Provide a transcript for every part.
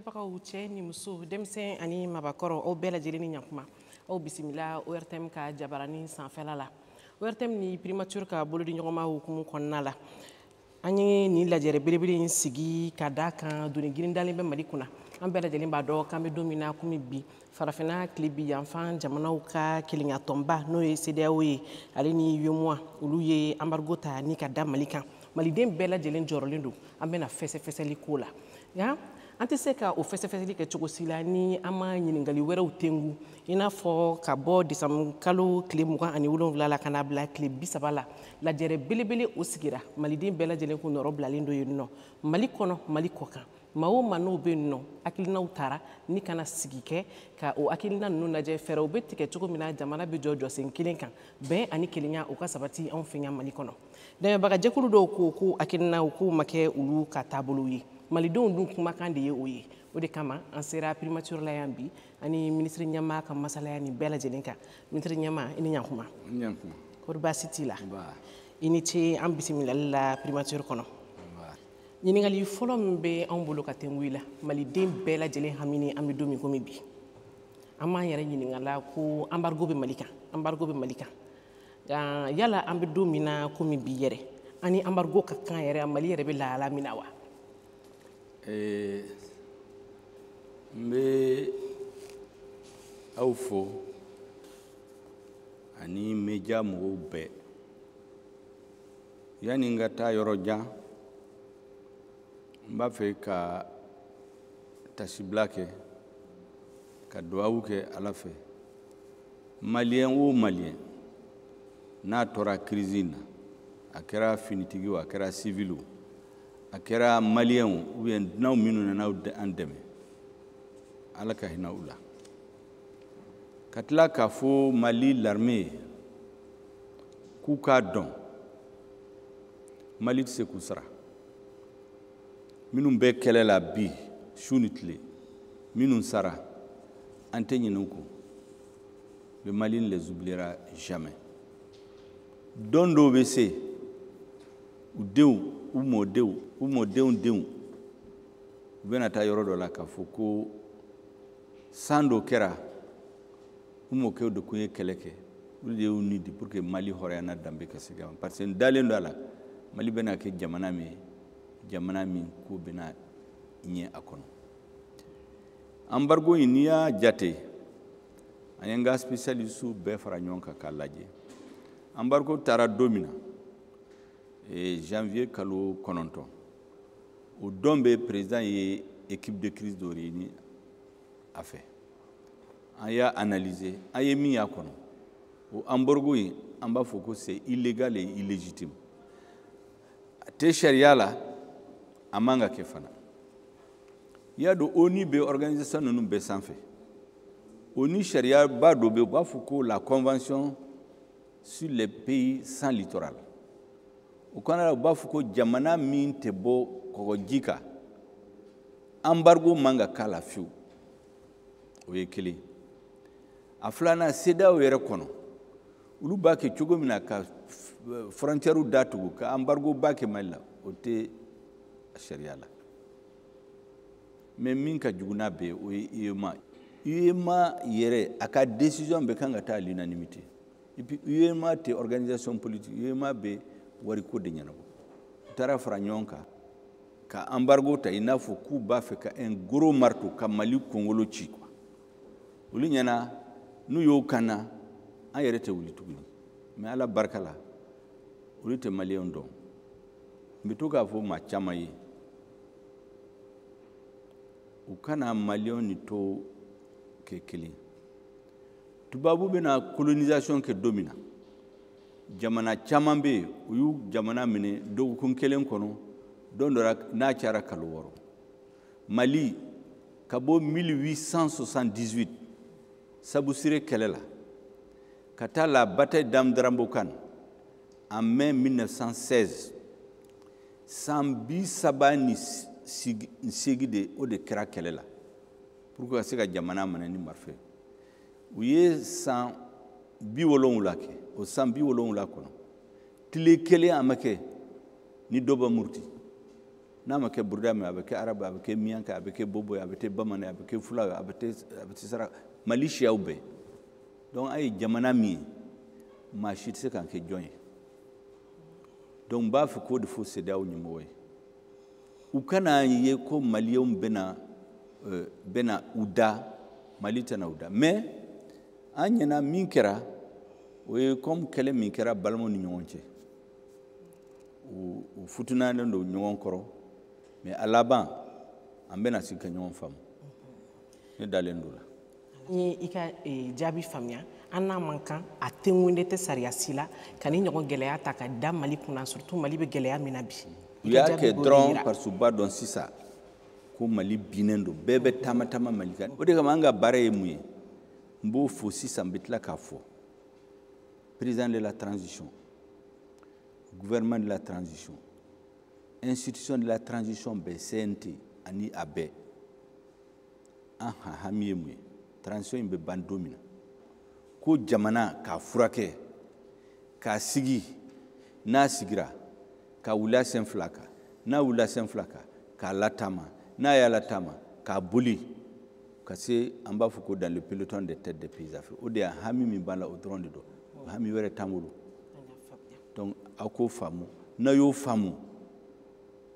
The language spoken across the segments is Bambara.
Filɛbagaw, cɛ ni muso, denmisɛn ani mabakɔrɔ, aw bɛɛ lajɛlen ni ɲakuma. Aw bisimila ORTM ka jabaranin sanfɛla la. ORTM ni primature ka bolodi ɲɔgɔnma hukumu kɔnɔna la, an ye nin lajɛrɛ belebele in sigi ka da kan doni girin dalen bɛ Mali kunna. An bɛɛ lajɛlen b'a dɔn k'an bɛ don min na komi bi, farafinna tile bi yanfan jamanaw ka kelenyatɔnba, n'o ye CEDEAO ye, ale ni UEMOA, olu ye embargo ta ni ka da Mali kan. Maliden bɛɛ lajɛlen jɔrɔlen don. An bɛna fɛsɛfɛsɛli ko la, nka an tɛ se ka o fɛsɛfɛsɛli kɛ cogo si la ni an ma ɲininkali wɛrɛw tengu, i n'a fɔ ka bɔ desanburu kalo tile 27 la ka n'a bila tile 30 la, lajɛrɛ belebele o sigira. Maliden bɛɛ lajɛlen kun nɔrɔ bilalen don yen nɔ, Mali kɔnɔ, Mali kɔ kan. Maa o maa n'o bɛ yen nɔ, hakilinaw taara ni kana sigi kɛ ka o hakilina ninnu lajɛ, fɛɛrɛw bɛ tigɛ cogo min na jamana bɛ jɔ jɔsen kelen kan, bɛn ani kelenya o ka sabati anw fɛ yan Mali kɔnɔ. Dɛmɛbagajɛkulu dɔw ko ko hakilinaw k'u ma kɛ olu ka taabolow ye. Malidenw dun kumakan de ye o ye. O de kama an sera primature la yan bi, ani minisiri ɲɛmaa ka masalaya nin bɛɛ lajɛlen kan. Minisiri ɲɛmaa, i ni ɲankuma. Ɲankuma. Kɔri baasi t'i la? I ni ce an bisimilali la primature kɔnɔ. Ɲininkali fɔlɔ min bɛ anw bolo ka tɛngu i la, maliden bɛɛ lajɛlen hami, an bɛ don min komi bi, an b'an yɛrɛ ɲininka la ko embargo bɛ Mali kan, embargo bɛ Mali kan. Nka yala an bɛ don min na komi bi yɛrɛ, an ni embargo ka kan yɛrɛ, Mali yɛrɛ bɛ lahala min na wa? N bɛ aw fo ani media mɔgɔw bɛɛ. Yanni n ka taa yɔrɔ jan, n b'a fɛ ka tasibila kɛ, ka duwawu kɛ Ala fɛ. Maliyɛn o maliyɛn n'a tora crise in na, a kɛra finitigi o, a kɛra civil o, a kɛra maliyɛn o, ou bien dunanw minnu nana an dɛmɛ, Ala ka hinɛ u la. Ka tila k'a fɔ Mali l'armée ye k'u k'a dɔn Mali tɛ se k'u sara. Minnu bɛ kɛlɛ la bi su ni tile, minnu sara, an tɛ ɲinɛ u kɔ. Le Mali ne les oubliera jamais. Don dɔw bɛ se, u denw, u mɔdenw, u mɔdenw denw, u bɛna taa yɔrɔ dɔ la k'a fɔ ko san dɔ kɛra, u mɔkɛw de tun ye kɛlɛ kɛ, olu de y'u ni di pour que Mali hɔrɔnya n'a danbe ka segin a ma. Parce que n dalen don a la, Mali bɛna kɛ jamana min ye, jamana min ko bɛna ɲɛ a kɔnɔ. Embargo in, n'i y'a jate, an ye n ka spécialiste bɛɛ fara ɲɔgɔn kan k'a lajɛ. Embargo taara don min na, janvier kalo 9, o don bɛ président ye équipe de crise dɔ réuni a fɛ. An y'a analyser, an ye min y'a kɔnɔ, o embargo in, an b'a fɔ ko c'est illégal et illégitime. A tɛ sariya la, a man ka kɛ fana. I y'a dɔn, ONU bɛ organisation ninnu bɛɛ sanfɛ. ONU sariyaba dɔ bɛ yen, u b'a fɔ ko la convention sur les pays sans littoral. O kɔnɔna la, u b'a fɔ ko jamana min tɛ bɔ kɔgɔji kan, embargo man ka k'a la fiyewu. O ye kelen. A filanan, CEDEAO yɛrɛ kɔnɔ, olu b'a kɛ cogo min na ka frontière datugu, ka embargo ba kɛ Mali la, o tɛ sariya la. Mais min ka jugu n'a bɛɛ ye, o ye UEMOA. UEMOA yɛrɛ, a ka décision bɛɛ kan ka taa à l'unanimité. Et puis UEMOA tɛ organisation politique, UEMOA bɛ wariko de ɲɛnabɔ. U taara fara ɲɔgɔn kan ka embargo ta, i n'a fɔ k'u b'a fɛ ka un gros marteau ka Mali kunkolo ci quoi. Olu ɲɛna n'u y'o kanna, an yɛrɛ tɛ wuli tuguni. Mais Ala barika la, olu tɛ maliyɛnw dɔn. N bɛ to k'a fɔ maa caman ye, u kana maliyɛnw ni tɔw kɛ kelen. Tubabu bɛna colonisation kɛ don min na, jamana caman bɛ yen, u y'u jamana minɛ dɔgɔkun kelen kɔnɔ, don dɔ la n'a cayara kalo 6. Mali, ka bɔ 1878 Sabusire kɛlɛ la ka taa la bataille d'Andéramboukane en mai 1916, san 38 de o de kɛra kɛlɛ la pour que ka se ka jamana minɛ ni marifa ye. U ye san 70 kɛ. O san 70 kɔnɔ, tile kelen a ma kɛ ni dɔ bɛ muruti. N'a ma kɛ buruda min, a bɛ kɛ arabu, a bɛ kɛ miyanka, a bɛ kɛ bobo ye, a bɛ kɛ bamanan ye, a bɛ kɛ fula ye, a bɛ sara Mali siyaw bɛɛ. Donc an ye jamana min ye, maa si tɛ se k'an kɛ jɔn ye. Donc n b'a fɛ k'o de fɔ CEDEAO ɲɛmɔgɔ ye, u kana ye ko maliyɛnw bɛna u da, Mali tɛna u da. Mais an ɲɛna min kɛra, o ye comme kɛlɛ min kɛra balimaw ni ɲɔgɔn cɛ, u futunalen don ɲɔgɔn kɔrɔ, mais a laban an bɛna sigi ka ɲɔgɔn faamu. Ne dalen don la. N ye i ka jaabi faamuya. An n'a man kan, a tɛnkunnen tɛ sariya si la ka ni ɲɔgɔn gɛlɛya ta ka da Mali kunna, surtout Mali bɛ gɛlɛya min na bi. U y'a kɛ dɔrɔn parce que u b'a dɔn sisan ko Mali binnen don, bɛɛ bɛ taama taama Mali kan. O de kama an ka baara ye mun ye, n b'o fɔ sisan, n bɛ tila k'a fɔ. Président de la transition, gouvernement de la transition, institution de la transition bɛɛ, CNT ani a bɛɛ, an hami ye mun ye? Transition in bɛ ban don min na, ko jamana k'a furakɛ, k'a sigi, n'a sigira, ka wuli a sen fila kan, n'a wulila sen fila kan, k'a lataama, n'a y'a lataama, k'a boli ka se, an b'a fɔ ko dans le peloton de tête des pays africains. O de ye hami min b'an la, o dɔrɔn de don, hami wɛrɛ t'an bolo. Donc aw k'o faamu, n'a y'o faamu,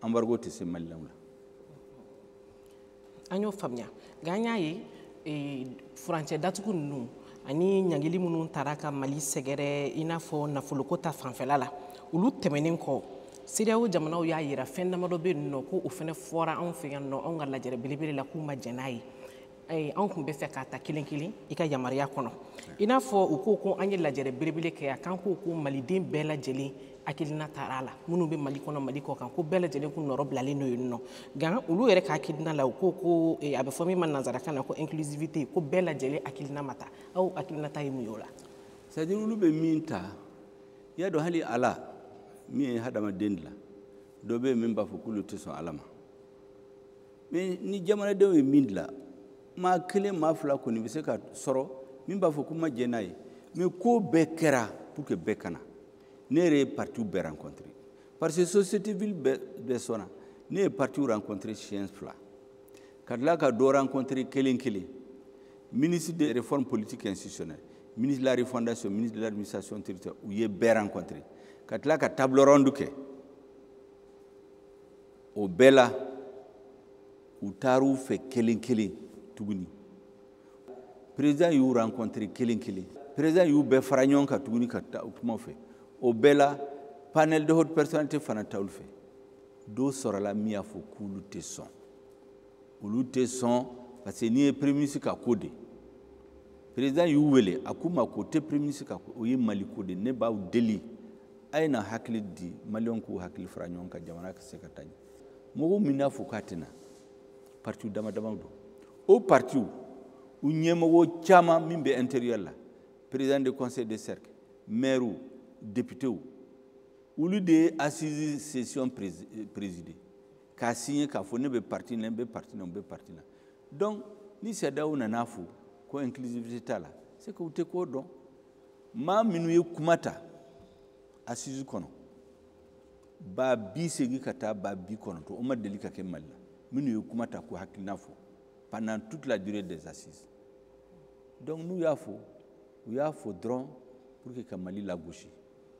embargo tɛ se maliyɛnw la. An y'o faamuya, nka an y'a ye furancɛ datugu ninnu ani ɲangili minnu taara ka Mali sɛgɛrɛ, i n'a fɔ nafoloko ta fanfɛla la, olu tɛmɛnen kɔ, CEDEAO jamanaw y'a yira fɛn damadɔ bɛ yen nɔ ko o fana fɔra anw fɛ yan nɔ, anw ka lajɛrɛ belebele la, k'u ma jɛn n'a ye. Anw tun bɛ fɛ k'a ta kelen kelen i ka yamaruya kɔnɔ, i n'a fɔ u ko ko an ye lajɛrɛ belebele kɛ yan, k'an ko ko maliden bɛɛ lajɛlen hakilina taara a la, minnu bɛ Mali kɔnɔ, Mali kɔ kan, ko bɛɛ lajɛlen kun nɔrɔ bilalen don yen nɔ. Nka olu yɛrɛ ka hakilina la, u ko ko a bɛ fɔ min ma nanzarakan na ko inclusivité, ko bɛɛ lajɛlen hakilina ma ta. Aw hakilina ta ye mun ye o la? C'est à dire olu bɛ min ta, i y'a dɔn, hali Ala min ye hadamaden dilan, dɔ bɛ yen min b'a fɔ k'olu tɛ sɔn Ala ma. Mais ni jamanadenw ye min dilan, maa kelen, maa fila kɔni bɛ se ka sɔrɔ min b'a fɔ k'u ma jɛn n'a ye. Mais ko bɛɛ kɛra pour que bɛɛ ka na. Ne yɛrɛ ye partiw bɛɛ rencontré, parce que société civile bɛɛ sɔnna. Ne ye partiw rencontré siɲɛ fila, ka tila ka dɔ rencontré kelen kelen, ministre des réformes politiques institutionnelles, ministre de la refondation, ministre de l'administration territoriale, u ye bɛɛ rencontré, ka tila ka table ronde kɛ. O bɛɛ la, u taar'u fɛ kelen kelen tuguni. Président y'u rencontré kelen kelen, président y'u bɛɛ fara ɲɔgɔn kan tuguni ka taa u kuma fɛ. O bɛɛ la, panel de haute personnalité fana ta olu fɛ. Dɔw sɔrɔla min y'a fɔ k'olu tɛ sɔn, olu tɛ sɔn, parce que n'i ye premier ministre ka ko de, président y'u wele, a k'u ma k'o tɛ premier ministre ka ko, o ye Mali ko de. Ne b'aw deli, a ye na hakili di, maliyɛnw k'u hakili fara ɲɔgɔn kan, jamana ka se ka taa ɲɛ. Mɔgɔw min n'a fɔ k'a tɛ na, partiw dama damaw don. O partiw u ɲɛmɔgɔ caman min bɛ intérieur la, président du conseil de cercle, maire, député, olu de ye assise session présidé k'a signé, k'a fɔ ne bɛ parti la, n bɛ parti la, n bɛ parti la. Donc ni CEDEAO nana fɔ ko inclusivité t'a la, c'est que u tɛ ko dɔn. Maa minnu ye kuma ta assise kɔnɔ, 80 ka taa 90, o ma deli ka kɛ Mali la, minnu ye kuma ta k'u hakilina fɔ pendant toute la durée des assises. Donc n'u y'a fɔ, u y'a fɔ dɔrɔn pour que ka Mali lagosi,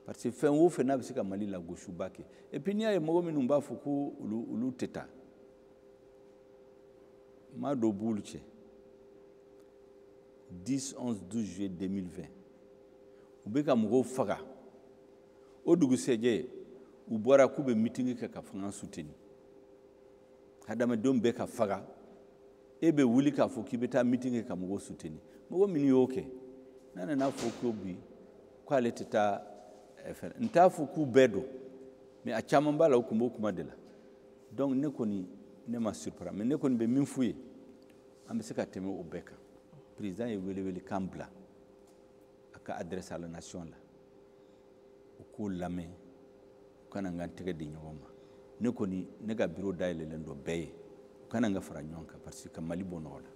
parce que fɛn o fɛn n'a bɛ se ka Mali lagosi, u b'a kɛ. Et puis n'i y'a ye mɔgɔ minnu b'a fɔ ko olu tɛ taa, maa dɔw b'olu cɛ. 10, 11, 12 juillet 2020, u bɛ ka mɔgɔw faga, o dugusɛjɛ u bɔra k'u bɛ meeting kɛ ka fanga soutenir. Hadamadenw bɛ ka faga, e bɛ wuli k'a fɔ k'i bɛ taa meeting kɛ ka mɔgɔw soutenir. Mɔgɔ minnu y'o kɛ, n'a nana fɔ ko bi k'ale tɛ taa fɛn, n t'a fɔ k'u bɛɛ don, mais a caman b'a la, u tun b'o kuma de la. Donc ne kɔni, ne ma surprendre, mais ne kɔni bɛ min f'u ye, an bɛ se ka tɛmɛ o bɛɛ kan. Président ye welewelekan bila a ka adresse à la nation la, u k'o lamɛn, u kana n ka n tɛgɛ di ɲɔgɔn ma. Ne kɔni, ne ka bureau dayɛlɛlen don bɛɛ ye, u kana n ka fara ɲɔgɔn kan, parce que ka Mali bɔ nɔgɔ la.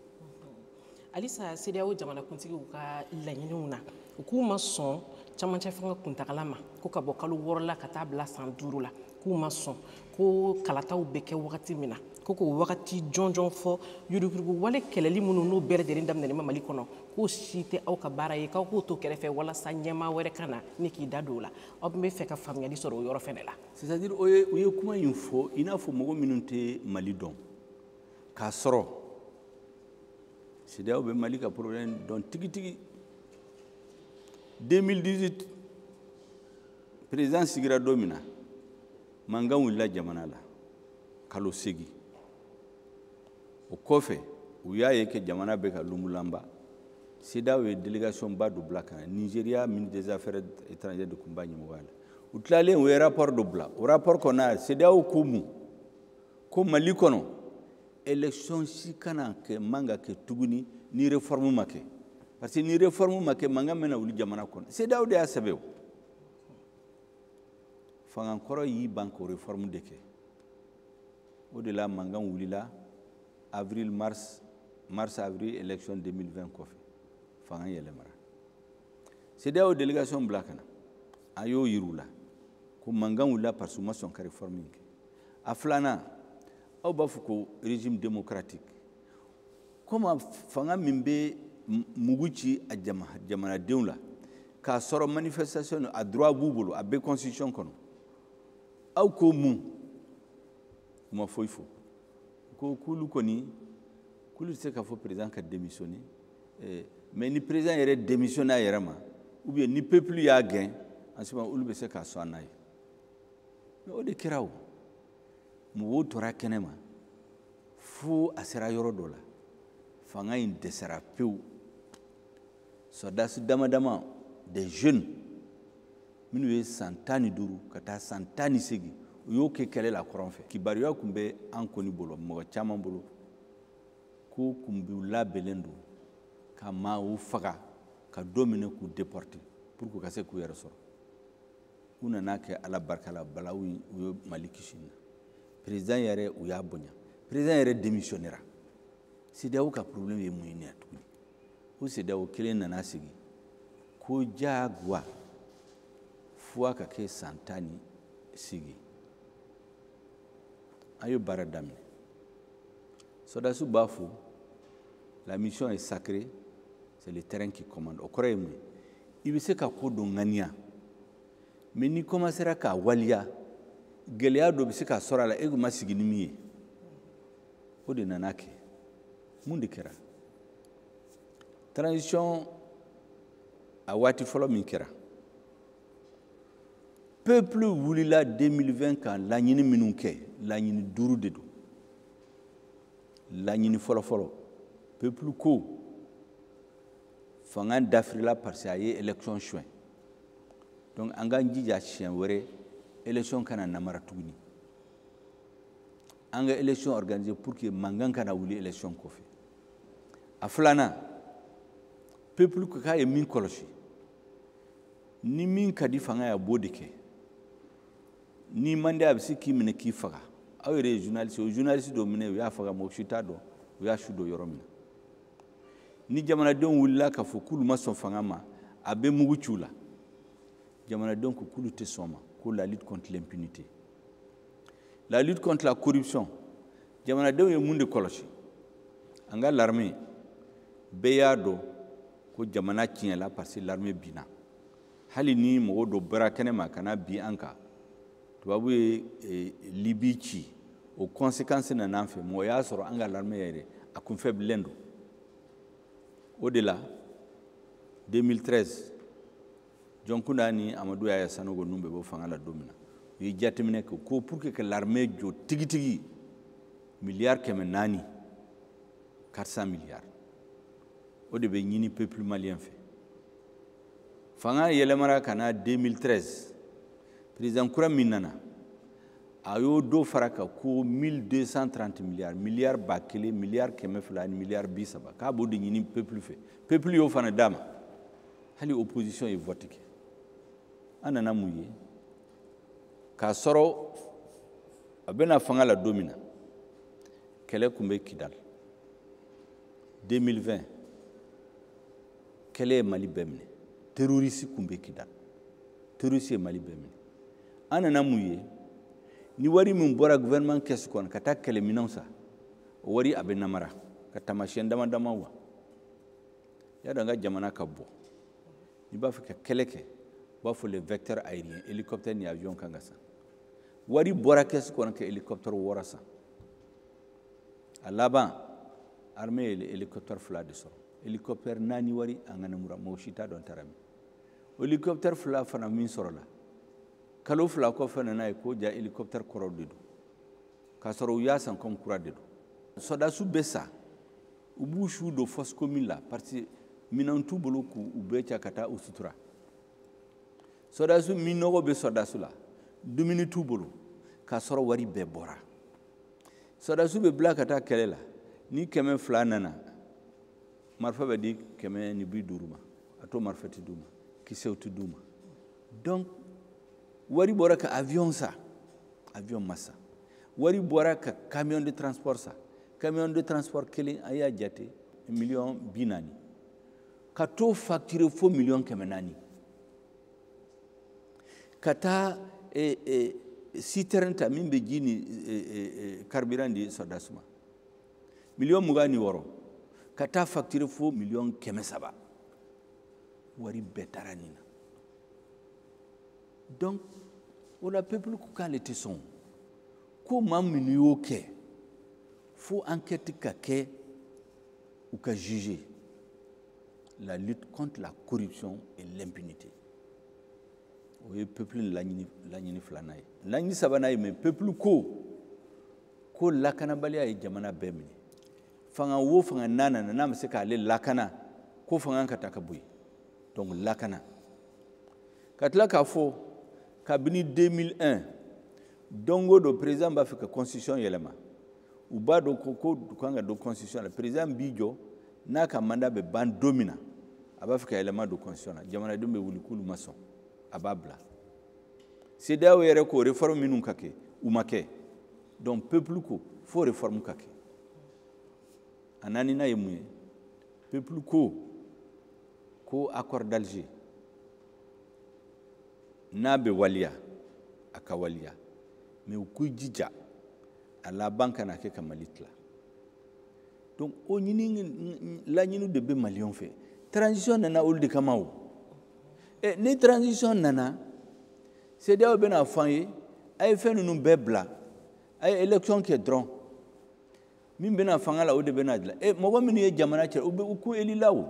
Halisa CEDEAO jamanakuntigiw ka laɲiniw na, u k'u ma sɔn camancɛ fanga kuntagala ma, ko ka bɔ kalo 6 la ka taa bila san 5 la, K'u ma sɔn ko kalataw bɛ kɛ wagati min na, ko k'o wagati jɔnjɔn fɔ. Yuruguyurugu wale kɛlɛli minnu n'o bɛɛ lajɛlen daminɛlen ma Mali kɔnɔ, k'o si tɛ aw ka baara ye, k'aw k'o to kɛrɛfɛ walasa ɲɛmaa wɛrɛ ka na ni k'i da don o la. Aw bɛ fɛ ka faamuyali sɔrɔ o yɔrɔ fɛnɛ la. C'est à dire, o ye kuma in fɔ i n'a fɔ mɔgɔ minnu tɛ Mali dɔn, k'a sɔrɔ CEDEAO bɛ Mali ka problème dɔn tigitigi. 2018, président sigira don min na, mankan wulila jamana la kalo 8. O kɔfɛ, u y'a ye kɛ jamana bɛ ka lumulanba. CEDEAO ye délégation ba dɔ bila ka na. Nigéria ministre des Affaires étrangères de tun b'a ɲɛmɔgɔya la. U tilalen, u ye rapport dɔ bila. O rapport kɔnɔna, CEDEAO ko mun? Ko Mali kɔnɔ, élection si kana kɛ, man ka kɛ tuguni ni réforme ma kɛ, parce que ni réforme ma kɛ, mankan bɛna wuli jamana kɔnɔ. CEDEAO de y'a sɛbɛn. O fanga kɔrɔ y'i ban k'o réforme de kɛ. O de la mankan wulila avril, mars, mars, avril. Élection 2020 kɔfɛ, fanga yɛlɛmara. CEDEAO délégation bila ka na, a y'o yir'u la ko mankan wulila parce que u ma sɔn ka réforme in kɛ. A filanan, aw b'a fɔ ko régime démocratique, comme fanga min bɛ mugu ci a jamanadenw la k'a sɔrɔ manifestation, a droit b'u bolo, a bɛ constitution kɔnɔ. Aw ko mun? U ma foyi fɔ. Ko k'olu kɔni, k'olu tɛ se k'a fɔ président ka démissionner, mais ni président yɛrɛ démissionner a yɛrɛ ma, ou bien ni peuple y'a gɛn, en ce moment olu bɛ se k'a sɔn n'a ye. Mais o de kɛra. O mɔgɔw tora kɛnɛ ma fo a sera yɔrɔ dɔ la, fanga in dɛsɛra pewu. Sɔrɔdasi dama dama, des jeunes minnu ye san 15 ka taa san 18, u y'o kɛ kɛlɛ la kɔrɔn fɛ. Kibaruya tun bɛ an kɔni bolo, mɔgɔ caman bolo, ko kun b'u labɛnnen don ka maaw faga, ka dɔ minɛ k'u déporter pour que u ka se k'u yɛrɛ sɔrɔ. U nana kɛ, Ala barika la, balawu u ye Mali kisi na. Président yɛrɛ, u y'a bonya, président yɛrɛ démissionnera. CEDEAO ka problème ye mun ye nin tuguni? O CEDEAO kelen nana sigi ko diyagoya fo a ka kɛ san 18. An ye baara daminɛ. Sɔrɔdasiw b'a fɔ: "La mission est sacrée, c'est le terrain qui commande." O kɔrɔ ye mun ye? I bɛ se ka ko dɔ ŋaniya, mais n'i commencera k'a waliya, gɛlɛya dɔ bɛ se ka sɔrɔ a la, e kun ma sigi ni min ye. O de nana kɛ. Mun de kɛra? Transition a waati fɔlɔ min kɛra, peuple wulila 2020 ka laɲini minnu kɛ, laɲini duuru de don. Laɲini fɔlɔ-fɔlɔ, peuple ko fanga dafirila parce que a ye élection suɲɛ, donc an k'an jija siɲɛ wɛrɛ élection kana namara tuguni, an ka élection organiser pour que mankan kana wuli élection kɔfɛ. A filanan, peuple ko k'a ye min kɔlɔsi, ni min ka di fanga ye, a b'o de kɛ, ni man di, a bɛ se k'i minɛ k'i faga. Aw yɛrɛ ye journaliste, o journaliste dɔ minɛ, u y'a faga, mɔgɔ si t'a dɔn u y'a su don yɔrɔ min na. Ni jamanadenw wulila k'a fɔ k'olu ma sɔn fanga ma, a bɛ mugu ci u la. Jamanadenw ko k'olu tɛ sɔn ma, ko la lutte contre l'impunité, la lutte contre la corruption. Jamanadenw ye mun de kɔlɔsi? An ka l'armée, bɛɛ y'a dɔn ko jamana tiɲɛla parce que l'armée binna. Hali ni mɔgɔ dɔ bɔra kɛnɛ ma ka na bin an kan, tubabu ye Libi ci, o conséquence nana an fɛ. Mɔgɔ y'a sɔrɔ an ka l'armée yɛrɛ, a kun faiblilen don. O de la 2013, Jɔnkunda ni Amadu Yaya Sanogo ninnu bɛ bɔ fanga la don min na, u ye jateminɛ kɛ ko pour que ka l'armée jɔ tigitigi, miliyari 400, 400 milliards, o de bɛ ɲini peuple malien fɛ. Fanga yɛlɛmara ka na 2013, président kura min nana, a y'o dɔ fara kan ko 1230 milliards, miliyari 1000, miliyari 200 ani miliyari 30, k'a b'o de ɲini peuple fɛ. Peuple y'o fana d'a ma, hali opposition ye vote kɛ. An nana mun ye? K'a sɔrɔ a bɛna fanga la don min na, kɛlɛ tun bɛ Kidal. 2020, kɛlɛ ye Mali bɛɛ minɛ, terroriste tun bɛ Kidal, terroriste ye Mali bɛɛ minɛ. An nana mun ye? Ni wari min bɔra gouvernement caisse kɔnɔ ka taa kɛlɛminɛnw san, o wari a bɛ namara. Ka taamasiyɛn dama dama wa, y'a dɔn an ka jamana ka bɔ, n'i b'a fɛ ka kɛlɛ kɛ, u b'a fɔ les vecteurs aériens, hélicoptère ni avion kan ka san. Wari bɔra caisse kɔnɔ ka hélicoptère 6 san. A laban, armée ye hélicoptère 2 de sɔrɔ. Hélicoptère 4 wari an ka namura, mɔgɔ si t'a dɔn taara min. Hélicoptère 2 fana min sɔrɔla, kalo 2 kɔfɛ nana ye ko ja hélicoptère kɔrɔ de don, k'a sɔrɔ u y'a san comme kura de don. Sɔrɔdasiw bɛ sa, u b'u su don fosse commune la parce que minɛn t'u bolo k'u bɛɛ ca ka taa u sutura. Sɔrɔdasiw minnɔgɔ bɛ sɔrɔdasiw la, dumuni t'u bolo, k'a sɔrɔ wari bɛɛ bɔra. Sɔrɔdasiw bɛ bila ka taa kɛlɛ la, ni 200 nana, marifa bɛ di 150 ma, a to marifa tɛ d'u ma, kisɛw tɛ d'u ma. Donc wari bɔra ka avion san, avion ma san. Wari bɔra ka camion de transport san, camion de transport kelen a y'a jate 40 miliyɔn, ka t'o facturer fo 400 miliyɔn. Ka taa citerne ta min bɛ ji ni carburant di sɔrɔdasiw ma, 26 miliyɔn, ka taa facturer fo 300 miliyɔn. Wari bɛɛ taara nin na. Donc o la peuple ko k'ale tɛ sɔn ko maa minnu y'o kɛ, fo enquête ka kɛ, u ka juger. La lutte contre la corruption et l'impunité, o ye peuple laɲini, laɲini filanan ye. Laɲini sabanan ye min, peuple ko lakanabaliya ye jamana bɛɛ minɛ. Fanga wo fanga n'a nana, n'a ma se k'ale lakana, ko fanga ka ta ka bɔ yen. Donc lakana. Ka tila k'a fɔ kabini 2001, don o don président b'a fɛ ka constitution yɛlɛma, u b'a dɔn ko kan ka don constitution la. Président b'i jɔ n'a ka mandat bɛ ban don min na, a b'a fɛ ka yɛlɛma don constitution la, jamanadenw bɛ wuli k'olu ma sɔn, a b'a bila. CEDEAO yɛrɛ ko réforme minnu ka kɛ, u ma kɛ. Donc peuple ko fo réforme ka kɛ. A naaninan ye mun ye? Peuple ko accord d'Alger n'a bɛ waliya, a ka waliya, mais u k'u jija a laban kana kɛ ka Mali tila. Donc o ɲini laɲini de bɛ maliyɛnw fɛ. Transition nana olu de kama. O ni transition nana, CEDEAO bɛna fɔ an ye: a ye fɛn ninnu bɛɛ bila, a ye élection kɛ dɔrɔn, min bɛna fanga la, o de bɛna dilan. Mɔgɔ minnu ye jamana cɛ, u bɛ u kun eli la. O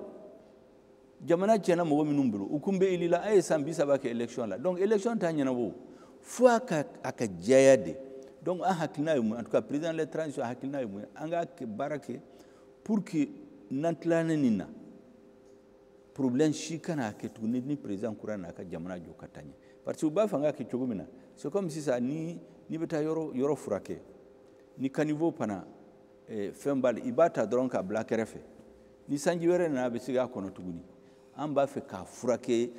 jamana tiɲɛna mɔgɔ minnu bolo, u kun bɛ eli la. A ye san 30 kɛ élection la, donc élection t'a ɲɛnabɔ fo a ka jɛya de. Donc an hakilina ye mun ye? En tout cas président de la transition hakilina ye mun ye? An ka baara kɛ pour que n'an tilala nin na, problème si kana kɛ tuguni ni président kura n'a ka jamana jɔ ka taa ɲɛ. Parce que u b'a fɛ an ka kɛ cogo min na, c'est comme sisan ni bɛ taa yɔrɔ yɔrɔ furakɛ, ni caniveau panna, fɛn b'a la, i b'a ta dɔrɔn k'a bila kɛrɛfɛ, ni sanji wɛrɛ nana, a bɛ se k'a kɔnɔ tuguni. An b'a fɛ k'a furakɛ,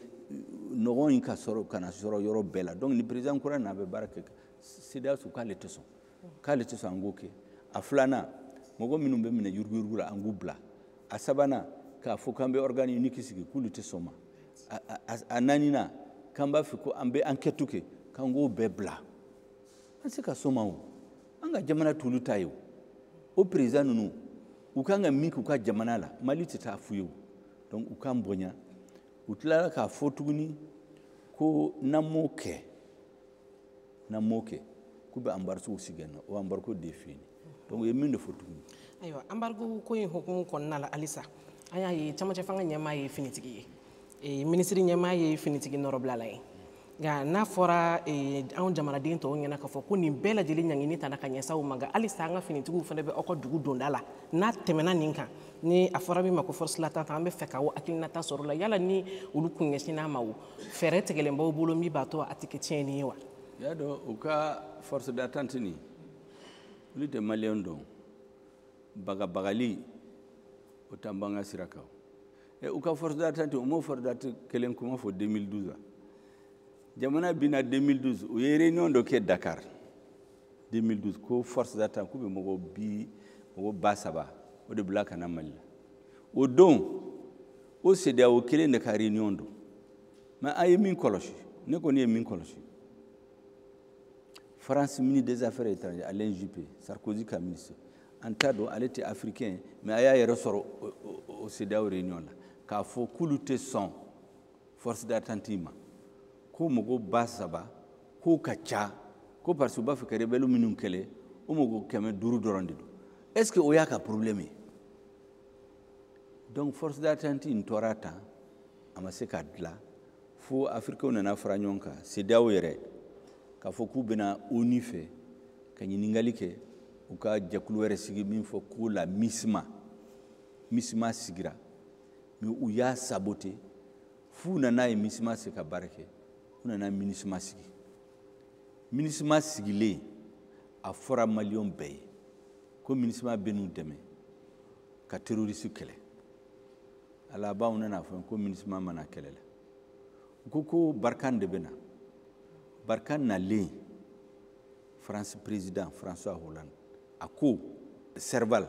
nɔgɔ in ka sɔrɔ kana sɔrɔ yɔrɔ bɛɛ la. Donc ni président kura nana, a bɛ baara kɛ. CEDEAO k'ale tɛ sɔn an k'o kɛ. A filanan, mɔgɔ minnu bɛ minɛ yuruguyurugu la, an k'u bila. A sabanan, k'a fɔ k'an bɛ organe unique sigi, k'olu tɛ sɔn ma. A naaninan, k'an b'a fɛ ko an bɛ enquête kɛ, k'an k'o bɛɛ bila. An se ka sɔn ma. O an ka jamana t'olu ta ye. O président ninnu, u kan ka min k'u ka jamana la, Mali tɛ taa f'u ye. O donc u k'an bonya. U tilara k'a fɔ tuguni ko n'an m'o kɛ, k'u bɛ embargo sigi yan nɔ. O embargo de ye fini. Donc u ye min de fɔ tuguni. Ayiwa, embargo ko in hukumu kɔnɔna la, halisa an y'a ye camancɛ fanga ɲɛmaa ye finitigi ye, minisiri ɲɛmaa ye finitigi nɔrɔbilala ye. Nka n'a fɔra anw jamanaden tɔw ɲɛna k'a fɔ ko nin bɛɛ lajɛlen ɲangini tana ka ɲɛsin aw ma, nka halisa an ka finitigiw fana bɛ aw ka dugu donda la, n'a tɛmɛna nin kan, ni a fɔra min ma ko force d'attente, an bɛ fɛ k'aw hakilinata sɔrɔ o la. Yala ni olu kun ɲɛsinn'a ma, o fɛɛrɛ tigɛlen b'aw bolo min b'a to a tɛ kɛ tiɲɛni ye wa? I y'a dɔn, u ka force d'attente nin, olu tɛ maliyɛn dɔn. Bagabagali o t'an b'an ka sira kan. U ka force d'attente, u m'o force d'attente kelen kuma fɔ 2012 la. Jamana binna 2012, u ye réunion dɔ kɛ Dakar 2012 ko force d'attente, k'u bɛ mɔgɔ 3000 o de bila ka na Mali la. O don, o CEDEAO kelen de ka réunion don. Mais an ye min kɔlɔsi, ne kɔni ye min kɔlɔsi, France ministre des Affaires étrangères, Alain Juppé, Sarkozy ka ministre, an t'a dɔn ale tɛ africain, mais a y'a yɛrɛ sɔrɔ o CEDEAO réunion la k'a fɔ k'olu tɛ sɔn force d'attente ma, ko mɔgɔ 3000 k'o ka ca, ko parce que u b'a fɛ ka rebelle minnu kɛlɛ, o mɔgɔ 500 dɔrɔn de don. Est ce que o y'a ka problème ye? Donc force d'attente in tora tan, a ma se ka dilan fo africains nana fara ɲɔgɔn kan, CEDEAO yɛrɛ k'a fɔ k'u bɛna ONU fɛ ka ɲininkali kɛ, u ka jɛkulu wɛrɛ sigi min fɔ ko la MISMA. MISMA sigira, mais u y'a saboter f'u nana ye MISMA se ka baara kɛ, u nana MINUSMA sigi. MINUSMA sigilen, a fɔra maliyɛnw bɛɛ ye ko MINUSMA bɛ n'u dɛmɛ ka terroriste kɛlɛ. A laban u nana fɔ ko MINUSMA mana kɛlɛ la, u ko ko Barkhane de bɛ na. Barkhane nalen, France président François Hollande a ko Serval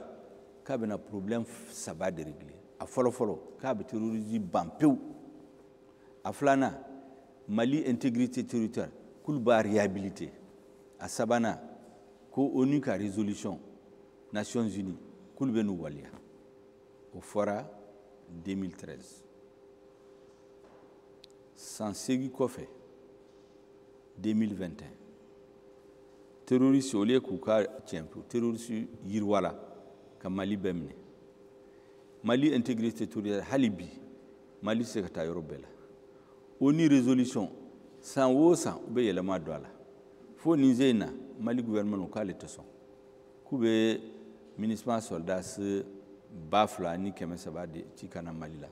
k'a bɛna problème 3 de régler. A fɔlɔ fɔlɔ, k'a bɛ terrorisme ban pewu. A filanan, Mali intégrité territoriale k'olu b'a réhabiliter. A sabanan, ko ONU ka résolution Nations Unies k'olu bɛ n'u waleya. O fɔra 2013. San 8 kɔfɛ, 2021, terroriste, au lieu k'u ka tiɲɛ, terroriste yiriwala ka Mali bɛɛ minɛ. Mali intégrité territoriale, hali bi Mali tɛ se ka taa yɔrɔ bɛɛ la. ONU résolution, san o san u bɛ yɛlɛma don a la, fo nin sen in na Mali gouvernement k'ale tɛ sɔn, k'u bɛ MINUSMA soldats 2300 de ci ka na Mali la.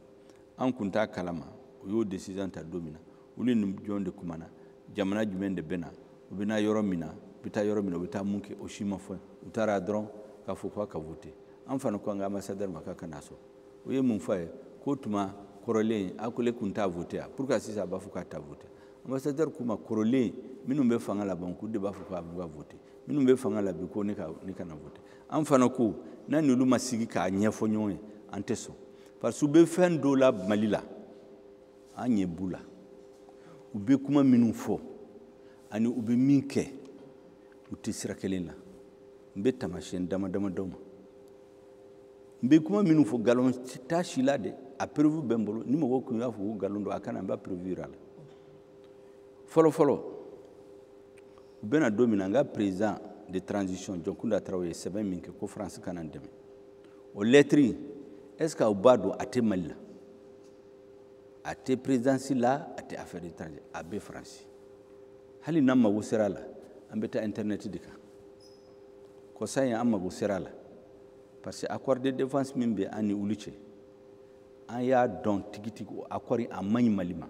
An kun t'a kalama u y'o décision ta don min na, olu ni jɔn de kumana, jamana jumɛn de bɛ na, u bɛ na yɔrɔ min na, u bɛ taa yɔrɔ min na, u bɛ taa mun kɛ, o si ma fɔ. U taara dɔrɔn k'a fɔ k'a ka voter. An fana ko an ka ambassadeur ma k'a ka na sɔn. U ye mun fɔ a ye? K'o tuma kɔrɔlen a ko ale kun t'a voter a, pourquoi sisan a b'a fɔ k'a t'a voter? Ambassadeur k'u ma, kɔrɔlen minnu bɛ fanga la ban, k'u de b'a fɔ k'a b'u ka voter, minnu bɛ fanga la bi ko ne kana voter. An fana ko n'a n'olu ma sigi k'a ɲɛfɔ ɲɔgɔn ye, an tɛ sɔn, parce que u bɛ fɛn dɔw la Mali la, an ɲɛ b'u la. U bɛ kuma minnu fɔ ani u bɛ min kɛ, u tɛ sira kelen la. N bɛ taamasiyɛn dama dama d'aw ma. N bɛ kuma minnu fɔ, nkalon t'a si la dɛ, a preuve bɛ n bolo. Ni mɔgɔ kun y'a fɔ ko nkalon don, a kana, n b'a preuve yira a la. Fɔlɔ fɔlɔ, u bɛna don min na, n ka président de transition Dioncounda Traoré ye sɛbɛn min kɛ ko France kana n dɛmɛ, o lettre, est ce que aw b'a dɔn a tɛ Mali la, a tɛ présidence la, a tɛ affaires étrangères, a bɛ France. Hali n'an mago sera a la, an bɛ taa internet de kan. Kɔsa in an mago sera a la, parce que accord de défense min bɛ an ni olu cɛ, an y'a dɔn tigitigi o accord a man ɲi Mali ma.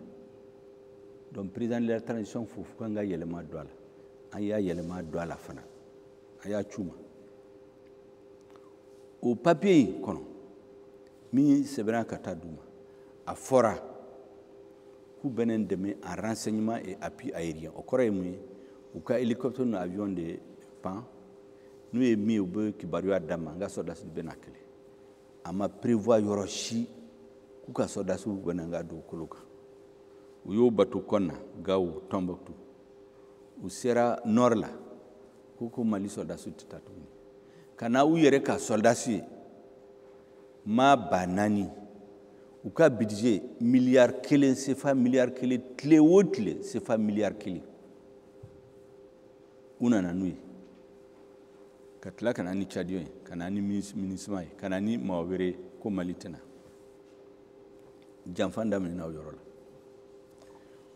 Donc président de la transition fo k'an ka yɛlɛma don a la. An y'a yɛlɛma don a la fana, an y'a c'u ma. O papier in kɔnɔ min sɛbɛnna ka taa d'u ma, a fɔra k'u bɛ ne dɛmɛ en renseignement et appui aérien. O kɔrɔ ye mun ye? U ka hélicoptère ni avion de pan, n'u ye min ye, u bɛ kibaruya d'a ma, n ka sɔrɔdasiw bɛ na kɛlɛ. A ma prévoir yɔrɔ si k'u ka sɔrɔdasiw bɛ na n ka dugukolo kan. U y'o bato Kɔnna, Gawo, Tombouctou. U sera nord la, ko Mali sɔrɔdasiw tɛ taa tuguni. Ka na u yɛrɛ ka sɔrɔdasi ye maa 4000, u ka budget 1 CFA 1 tile o tile CFA 1 U nana n'u ye ka tila ka na ni Tchadien ye, ka na ni MINUSMA ye, ka na ni mɔgɔ wɛrɛ ye ko Mali tɛna. Janfa daminɛna o yɔrɔ la.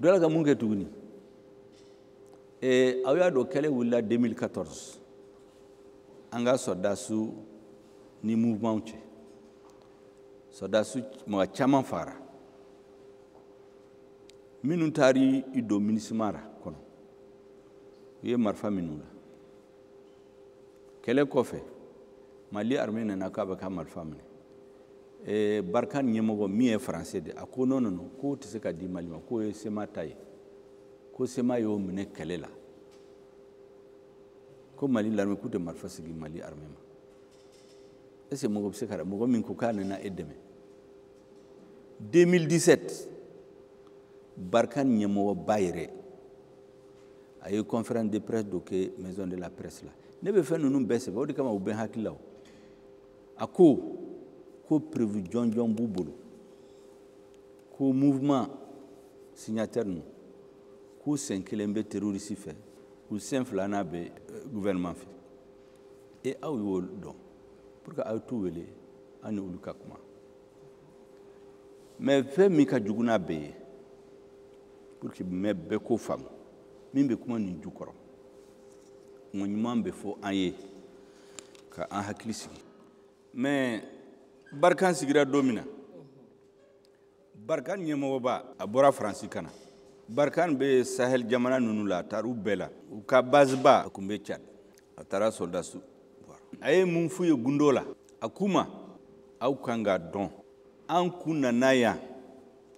Dɔ la ka mun kɛ tuguni? Aw y'a dɔn kɛlɛ wulila 2014 an ka sɔrɔdasiw ni mouvement cɛ. Sɔrɔdasiw mɔgɔ caman fagara. Minnu taara i don MINUSMA la kɔnɔ, u ye marifa minnu la. Kɛlɛ kɔfɛ, Mali armée nana k'a bɛ ka marifa minɛ. Barkhane ɲɛmɔgɔ min ye français de, a ko non non non, k'o tɛ se ka di Mali ma, k'o ye CMA ta ye, ko CMA y'o minɛ kɛlɛ la, ko Mali l'armée k'u tɛ marifa sigi Mali armée ma. Est ce que mɔgɔ bɛ se ka mɔgɔ min ko k'a nana e dɛmɛ? 2017, Barkhane ɲɛmɔgɔba yɛrɛ A ye conférence de presse dɔ kɛ maison de la presse la. Ne bɛ fɛn ninnu bɛɛ sɛbɛn, o de kama u bɛ n hakili la. O a ko ko preuve jɔnjɔn b'u bolo ko mouvement signataire ninnu, k'u sen kelen bɛ terroriste fɛ, u sen filanan bɛ gouvernement fɛ. E aw y'o dɔn, pour que aw t'u wele, aw ni olu ka kuma. Mais fɛn min ka jugu n'a bɛɛ ye, pour que mɛ bɛɛ k'o faamu, min bɛ kuma nin jukɔrɔ, kuma ɲuman bɛ fɔ an ye ka an hakili sigi. Mais Barkhane sigira don min na, Barkhane ɲɛmɔgɔba a bɔra Faransi ka na. Barkhane bɛ Sahel jamana ninnu la, a taara u bɛɛ la. U ka base ba a tun bɛ Tchad. A taara soldats. A ye mun f'u ye gundo la? A k'u ma, aw kan k'a dɔn, an kun nana yan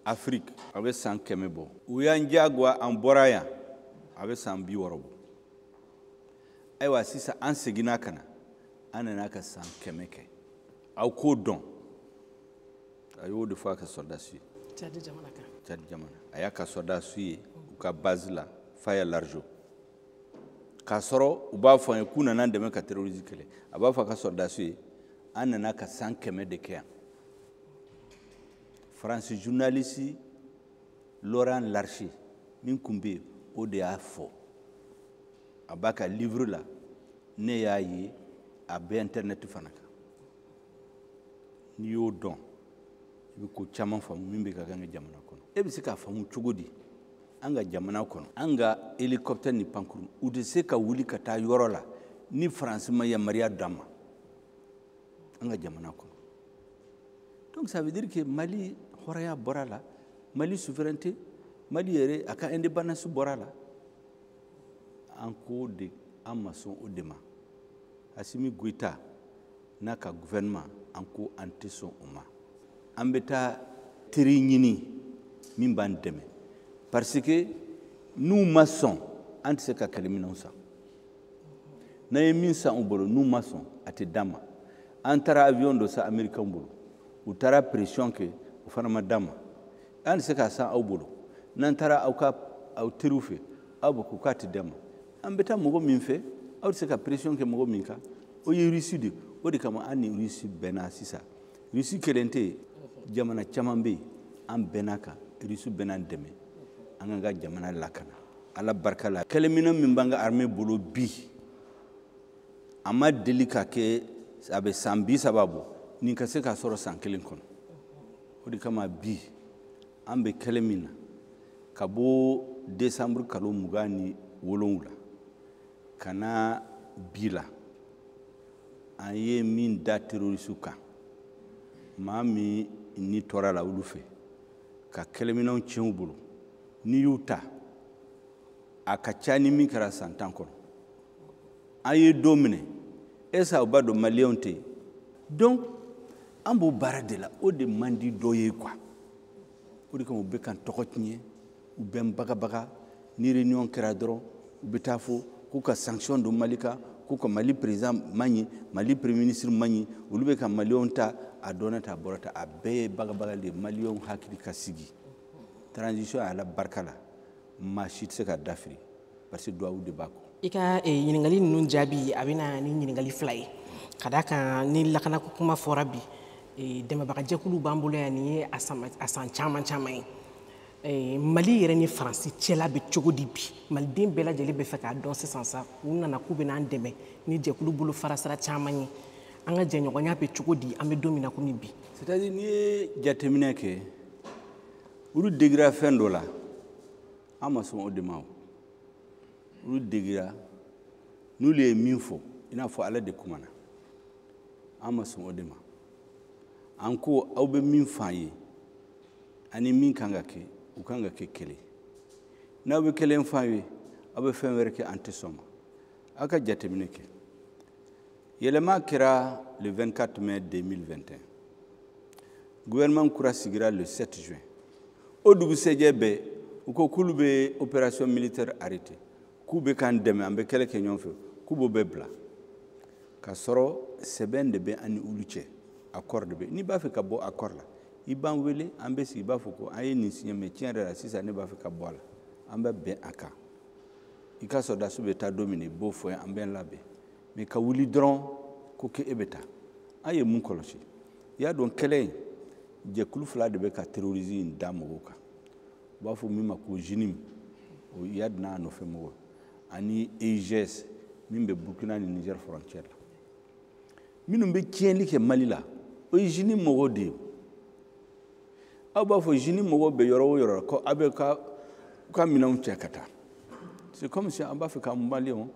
Afrique a bɛ san 100 bɔ. U y'an diyagoya, an bɔra yan a bɛ san 60 bɔ. Ayiwa, sisan an seginna ka na, an nana ka san 100 kɛ. Aw k'o dɔn. A y'o de fɔ a ka soldats ye. Tchad jamana kan. Tchad jamana. A y'a ka soldats ye u ka base la Faya Largeau. K'a sɔrɔ u b'a fɔ an ye k'u nana an dɛmɛ ka terrorisme kɛlɛ. A b'a fɔ a ka soldats ye, an nana ka san 100 de kɛ yan. France journaliste Laurent Larcher min tun bɛ yen, o de y'a fɔ. A b'a ka livre la, ne y'a ye, a bɛ internet fana kan. N'i y'o dɔn, i bɛ ko caman faamu min bɛ ka kɛ an ka jamana kɔnɔ. E bɛ se k'a faamu cogo di? An ka jamana kɔnɔ, an ka hélicoptère ni pankurun, u tɛ se ka wuli ka taa yɔrɔ la ni Faransi ma yamaruya d'an ma an ka jamana kɔnɔ. Donc ça veut dire que Mali hɔrɔnya bɔra la, Mali souveraineté, Mali yɛrɛ a ka indépendance bɔra la. An ko de, an ma sɔn o de ma. Assimi Goïta n'a ka gouvernement, an ko an tɛ sɔn o ma. An bɛ taa teri ɲini min b'an dɛmɛ, parce que n'u ma sɔn, an tɛ se ka kɛlɛminɛnw san. N'an ye min san u bolo, n'u ma sɔn, a tɛ d'an ma. An taara avion dɔ san américain bolo, u taara pression kɛ, o fana ma d'an ma. An tɛ se k'a san aw bolo. N'an taara aw ka aw teriw fɛ, aw bɛ ko k'a tɛ d'an ma. An bɛ taa mɔgɔ min fɛ, aw tɛ se ka pression kɛ mɔgɔ min kan, o ye Russie de ye. O de kama an ni Russie bɛnna sisan. Russie kelen tɛ yen, jamana caman bɛ yen, an bɛnna kan, Russie bɛn'an dɛmɛ an k'an ka jamana lakana. Ala barika la, kɛlɛminɛn min b'an ka armée bolo bi, a ma deli ka kɛ, a bɛ san 30 bɔ, nin ka se k'a sɔrɔ san kelen kɔnɔ. O de kama bi an bɛ kɛlɛ min na, ka bɔ décembre kalo 27 ka na bi la, an ye min da terroriste kan, maa min ni tɔɔrɔ la olu fɛ, ka kɛlɛminɛnw tiɲɛ u bolo, n'i y'u ta, a ka ca ni min kɛra san 10 kɔnɔ. An ye don minɛ, est-ce que aw b'a dɔn maliyɛnw tɛ yen? Donc an b'o baara de la, o de man di dɔ ye quoi. O de kama u bɛ ka n tɔgɔ tiɲɛ, u bɛ n bagabaga. Ni réunion kɛra dɔrɔn, u bɛ taa fɔ k'u ka sanction don Mali kan, k'u ka Mali président man ɲi, Mali premier ministre man ɲi, olu bɛ ka maliyɛnw ta. A dɔnna ta, a bɔra ta, a bɛɛ ye bagabagali de ye. Maliyɛnw hakili ka sigi. Transition Ala barika la, maa si tɛ se ka dafiri, parce que duwawu de b'a kɔ. I ka ɲininkali ninnu jaabi, a bɛ na ni ɲininkali fila ye, ka d'a kan ni lakanako kuma fɔra bi, dɛmɛbagajɛkulu b'an bolo yan. Nin ye a san caman caman ye. Mali yɛrɛ ni Faransi cɛla bɛ cogo di bi? Maliden bɛɛ lajɛlen bɛ fɛ k'a dɔn sisan sa. U nana k'u bɛ n'an dɛmɛ ni jɛkulu bolo farasira caman ye. An ka jɛɲɔgɔnya bɛ cogo di an bɛ don min na komi bi? C'est à dire, n'i ye jateminɛ kɛ, olu degira fɛn dɔ la, an ma sɔn o de ma. O olu degira, n'olu ye min fɔ, i n'a fɔ Ala de kumana, an ma sɔn o de ma. An ko aw bɛ min fɔ an ye ani min kan ka kɛ, u kan ka kɛ kelen. N'aw bɛ kelen fɔ an ye, aw bɛ fɛn wɛrɛ kɛ, an tɛ sɔn ma. Aw ka jateminɛ kɛ, yɛlɛma kɛra le 24 mai 2021, gouvernement kura sigira le 7 juin. O dugusɛjɛ bɛɛ, u ko k'olu bɛ opération militaire arrêté, k'u bɛ k'an dɛmɛ, an bɛ kɛlɛ kɛ ɲɔgɔn fɛ, k'u b'o bɛɛ bila. K'a sɔrɔ sɛbɛn de bɛ an ni olu cɛ, accord de bɛ. N'i b'a fɛ ka bɔ accord la, i b'an wele, an bɛ sigi, i b'a fɔ ko an ye nin signé, mais tiɲɛ yɛrɛ la sisan ne b'a fɛ ka bɔ a la, an bɛ bɛn a kan. I ka sɔrɔdasiw bɛ taa don min na, i b'o fɔ an bɛ labɛn. Mais ka wuli dɔrɔn ko k'e bɛ taa, an ye mun kɔlɔsi? I y'a dɔn, kɛlɛ in, jɛkulu fila de bɛ ka terrorisme in da mɔgɔw kan. U b'a fɔ min ma ko JNIM, o Iyad n'a nɔfɛ mɔgɔw, ani EIGS min bɛ Burkina ni Niger frontière la. Minnu bɛ tiɲɛli kɛ Mali la, o ye JNIM mɔgɔw de ye. Aw b'a fɔ JNIM mɔgɔw bɛ yɔrɔ o yɔrɔ ko aw bɛ ka u ka minɛnw cɛ ka taa. C'est comme si an b'a fɛ ka Maliyɛnw,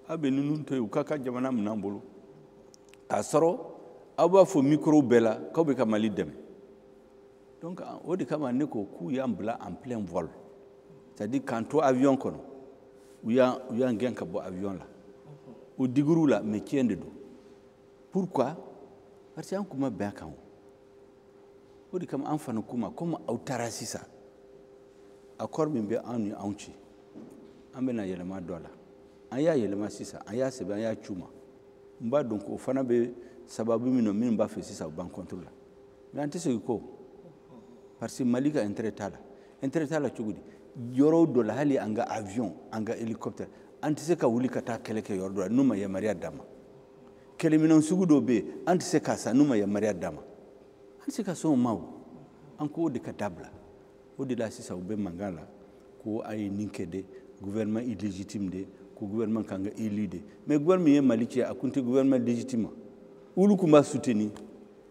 aw bɛ ninnu to yen, u k'a ka jamana minɛ an bolo, k'a sɔrɔ aw b'a fɔ micro bɛɛ la k'aw bɛ ka Mali dɛmɛ. Donc o de kama ne ko k'u y'an bila en plein vol, c'est à dire k'an to avion kɔnɔ, u y'an gɛn ka bɔ avion la. O digir'u la, mais tiɲɛ de don. Pourquoi? Parce que an kun ma bɛn a kan. O de kama an fana k'u ma, komi aw taara sisan, accord min bɛ an ni anw cɛ, an bɛna yɛlɛma dɔ a la. An y'a yɛlɛma sisan, an y'a sɛbɛn, an y'a c'u ma. N b'a dɔn k'o fana bɛ sababu min na, minnu b'a fɛ sisan u b'an contre la, mais an tɛ segin kɔ, parce que Mali ka intérêt t'a la. Intérêt t'a la cogo di? Yɔrɔ dɔ la, hali an ka avion, an ka hélicoptère, an tɛ se ka wuli ka taa kɛlɛ kɛ yɔrɔ dɔ la n'u ma yamaruya d'an ma. Kɛlɛminɛn sugu dɔw bɛ yen, an tɛ se k'a san n'u ma yamaruya d'an ma. An tɛ se ka sɔn o ma. O an ko o de ka dabila. O de la sisan u bɛ mankan la ko a ye nin kɛ de, gouvernement illégitime de, ko gouvernement kan ka élu de. Mais gouvernement min ye Mali cɛ, a kun tɛ gouvernement légitime. Olu kun b'a soutenir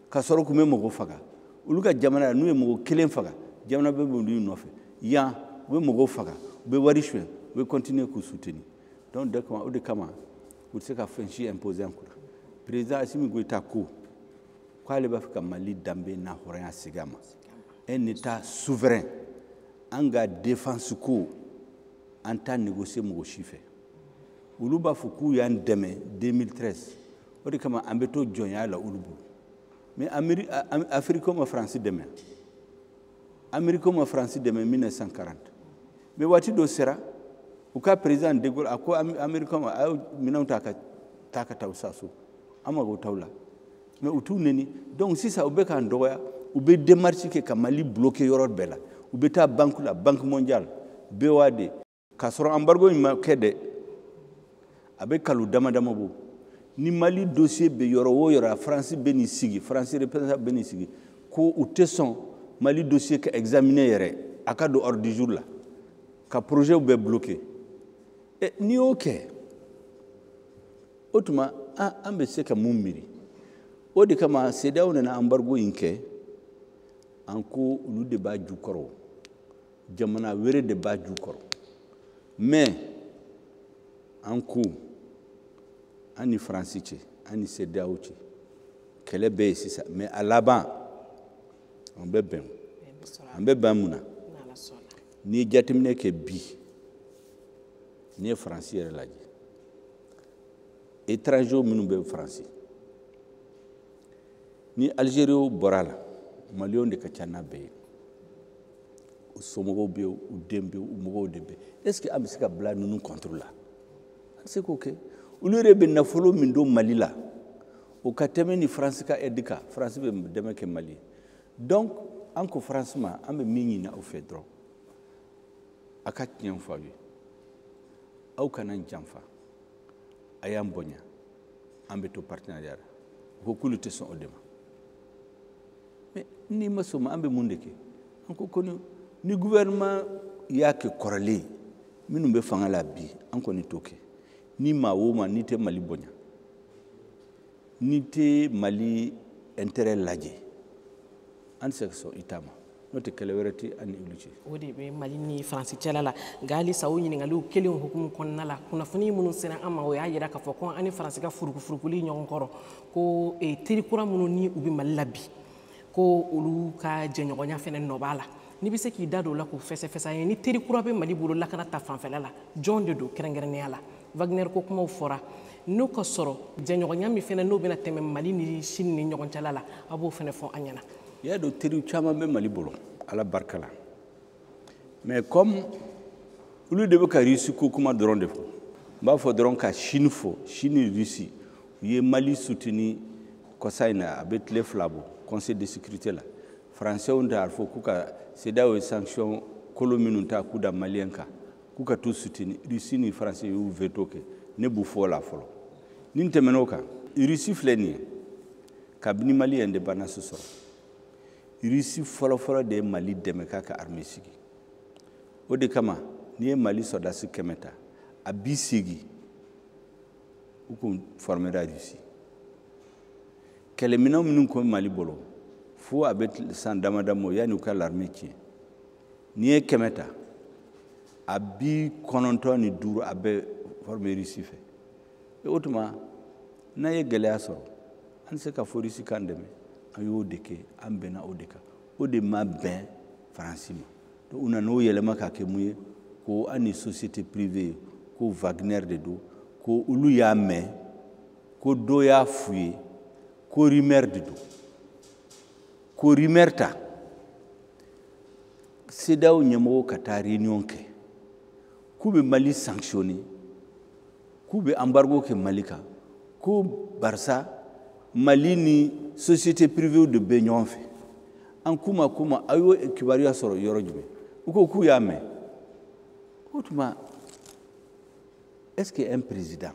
ka sɔrɔ kun bɛ mɔgɔ faga. Olu ka jamana, n'u ye mɔgɔ kelen faga, jamana bɛɛ bɛ olu nɔfɛ. Yan, u bɛ mɔgɔw faga, u bɛ wari suɲɛ, u bɛ continuer k'u soutenir. Donc o de kama u tɛ se ka fɛn si imposer an kunna. Président Assimi Goïta ko k'ale b'a fɛ ka Mali danbe n'a hɔrɔnya segin a ma, un état souverain. An ka défense ko, an t'a négocier mɔgɔ si fɛ. Olu b'a fɔ k'u y'an dɛmɛ 2013, o de kama an bɛ to jɔnya la olu bolo. Mais Afrique ma Faransi dɛmɛ, Amérique ma Faransi dɛmɛ 1940. Mais waati dɔ sera, u ka président de Gaulle a ko Amérique ma: a y'aw minɛnw ta ka taa ka taa sa so, an mago t'aw la. Mais u t'u neni. Donc sisan u bɛ k'an dɔgɔya, u bɛ démarche kɛ ka Mali bloquer yɔrɔ bɛɛ la. U bɛ taa banque la, Banque mondiale, BOAD, k'a sɔrɔ embargo in ma kɛ dɛ, a bɛ kalo dama dama bɔ. Ni Mali dossier bɛ yɔrɔ o yɔrɔ, Faransi bɛ n'i sigi, Faransi représentant bɛ n'i sigi ko u tɛ sɔn Mali dossier ka examiner yɛrɛ, a ka don ordre du jour la, ka projet bɛɛ bloquer. Ɛ, n'i y'o kɛ, o tuma an bɛ se ka mun miiri? O de kama CEDEAO nana embargo in kɛ. An ko olu de b'a jukɔrɔ, jamana wɛrɛ de b'a jukɔrɔ. Mais an ko an ni Faransi cɛ, an ni CEDEAO cɛ, kɛlɛ bɛ yen sisan, mais a laban an bɛ bɛn. An bɛ bɛn mun na? N'i ye jateminɛ kɛ bi, n'i ye Faransi yɛrɛ lajɛ, étrangers minnu bɛ Faransi, ni Algériens bɔra a la, Maliyɛnw de ka ca n'a bɛɛ ye. U somɔgɔw bɛ yen, u den bɛ yen, u mɔgɔw de bɛ yen. Est ce que an bɛ se ka bila ninnu contre la? An tɛ se k'o kɛ. Olu yɛrɛ bɛ nafolo min don Mali la, o ka tɛmɛ ni Faransi ka aide kan. Faransi bɛ dɛmɛ kɛ Mali ye. Donc an ko Faransi ma, an bɛ min ɲini aw fɛ dɔrɔn, a ka tiɲɛ fɔ aw ye, aw kana janfa, a y'an bonya, an bɛ to partenariat la. U ko k'olu tɛ sɔn o de ma. Mais n'i ma sɔn o ma, an bɛ mun de kɛ? An ko ko ni gouvernement y'a kɛ kɔrɔlen, minnu bɛ fanga la bi, an kɔni t'o kɛ. Ni maa o maa n'i tɛ Mali bonya, n'i tɛ Mali intérêt lajɛ, an tɛ se ka sɔn i ta ma. N'o tɛ, kɛlɛ wɛrɛ tɛ an ni olu cɛ. O de bɛ Mali ni Faransi cɛla la. Nka halisa, o ɲininkaliw kelen hukumu kɔnɔna la, kunnafoni minnu sera an ma, o y'a yira k'a fɔ ko an ni Faransi ka furukufurukuli ɲɔgɔn kɔrɔ, ko teri kura minnu ni u bɛ Mali la bi, ko olu ka jɛɲɔgɔnya fɛnɛ nɔ b'a la. N'i bɛ se k'i da don o la k'o fɛsɛfɛsɛ an ye, ni teri kura bɛ Mali bolo lakana ta fanfɛla la, jɔn de don kɛrɛnkɛrɛnnenya la? Wagner ko kumaw fɔra, n'o ka sɔrɔ jɛɲɔgɔnya min fɛnɛ n'o bɛna tɛmɛ Mali ni Sini ni ɲɔgɔn cɛla la, a b'o fɛnɛ fɔ an ɲɛna. I y'a dɔn, teri caman bɛ Mali bolo, Ala barika la. Mais comme olu de bɛ ka Russie ko kuma dɔrɔn de fɔ, n b'a fɔ dɔrɔn ka Chine fɔ. Chine ni Russie, u ye Mali soutenir kɔsa in na, a bɛ tile 2 bɔ, Conseil de sécurité la. Français t'a fɔ k'u ka CEDEAO ye sanction kolo minnu ta k'u da Malien kan. K'u ka t'u soutenir. Russie ni Faransi y'u veto kɛ. Ne b'u fɔ o la fɔlɔ. Ni n tɛmɛn'o kan, Russie filɛ nin ye, kabini Mali ye indépendance sɔrɔ, Russie fɔlɔfɔlɔ de ye Mali dɛmɛ k'a ka armée sigi. O de kama n'i ye Mali sɔrɔdasi 100 ta, a 80 u kun formera Russie. Kɛlɛminɛn minnu kun bɛ Mali bolo, fo a bɛ san dama dama yanni u ka l'armée tiɲɛ, n'i ye 100 ta, a 95 a bɛ formé Russie fɛ. O tuma n'an ye gɛlɛya sɔrɔ, an tɛ se ka fɔ Russie k'an dɛmɛ. An y'o de kɛ, an bɛnna o de kan. O de ma bɛn Faransi ma. Donc u nana o yɛlɛma k'a kɛ mun ye? Ko an ni société privée, ko Wagner de don, ko olu y'a mɛn, ko dɔ y'a f'u ye, ko rumeur de don, ko rumeur ta. CEDEAO ɲɛmɔgɔw ka taa réunion kɛ k'u bɛ Mali sanctionner, k'u bɛ embargo kɛ Mali kan, ko barisa Mali ni société privée de bɛ ɲɔgɔn fɛ. An k'u ma, k'u ma, aw y'o kibaruya sɔrɔ yɔrɔ jumɛn? U ko k'u y'a mɛn. O tuma, est-ce que un président,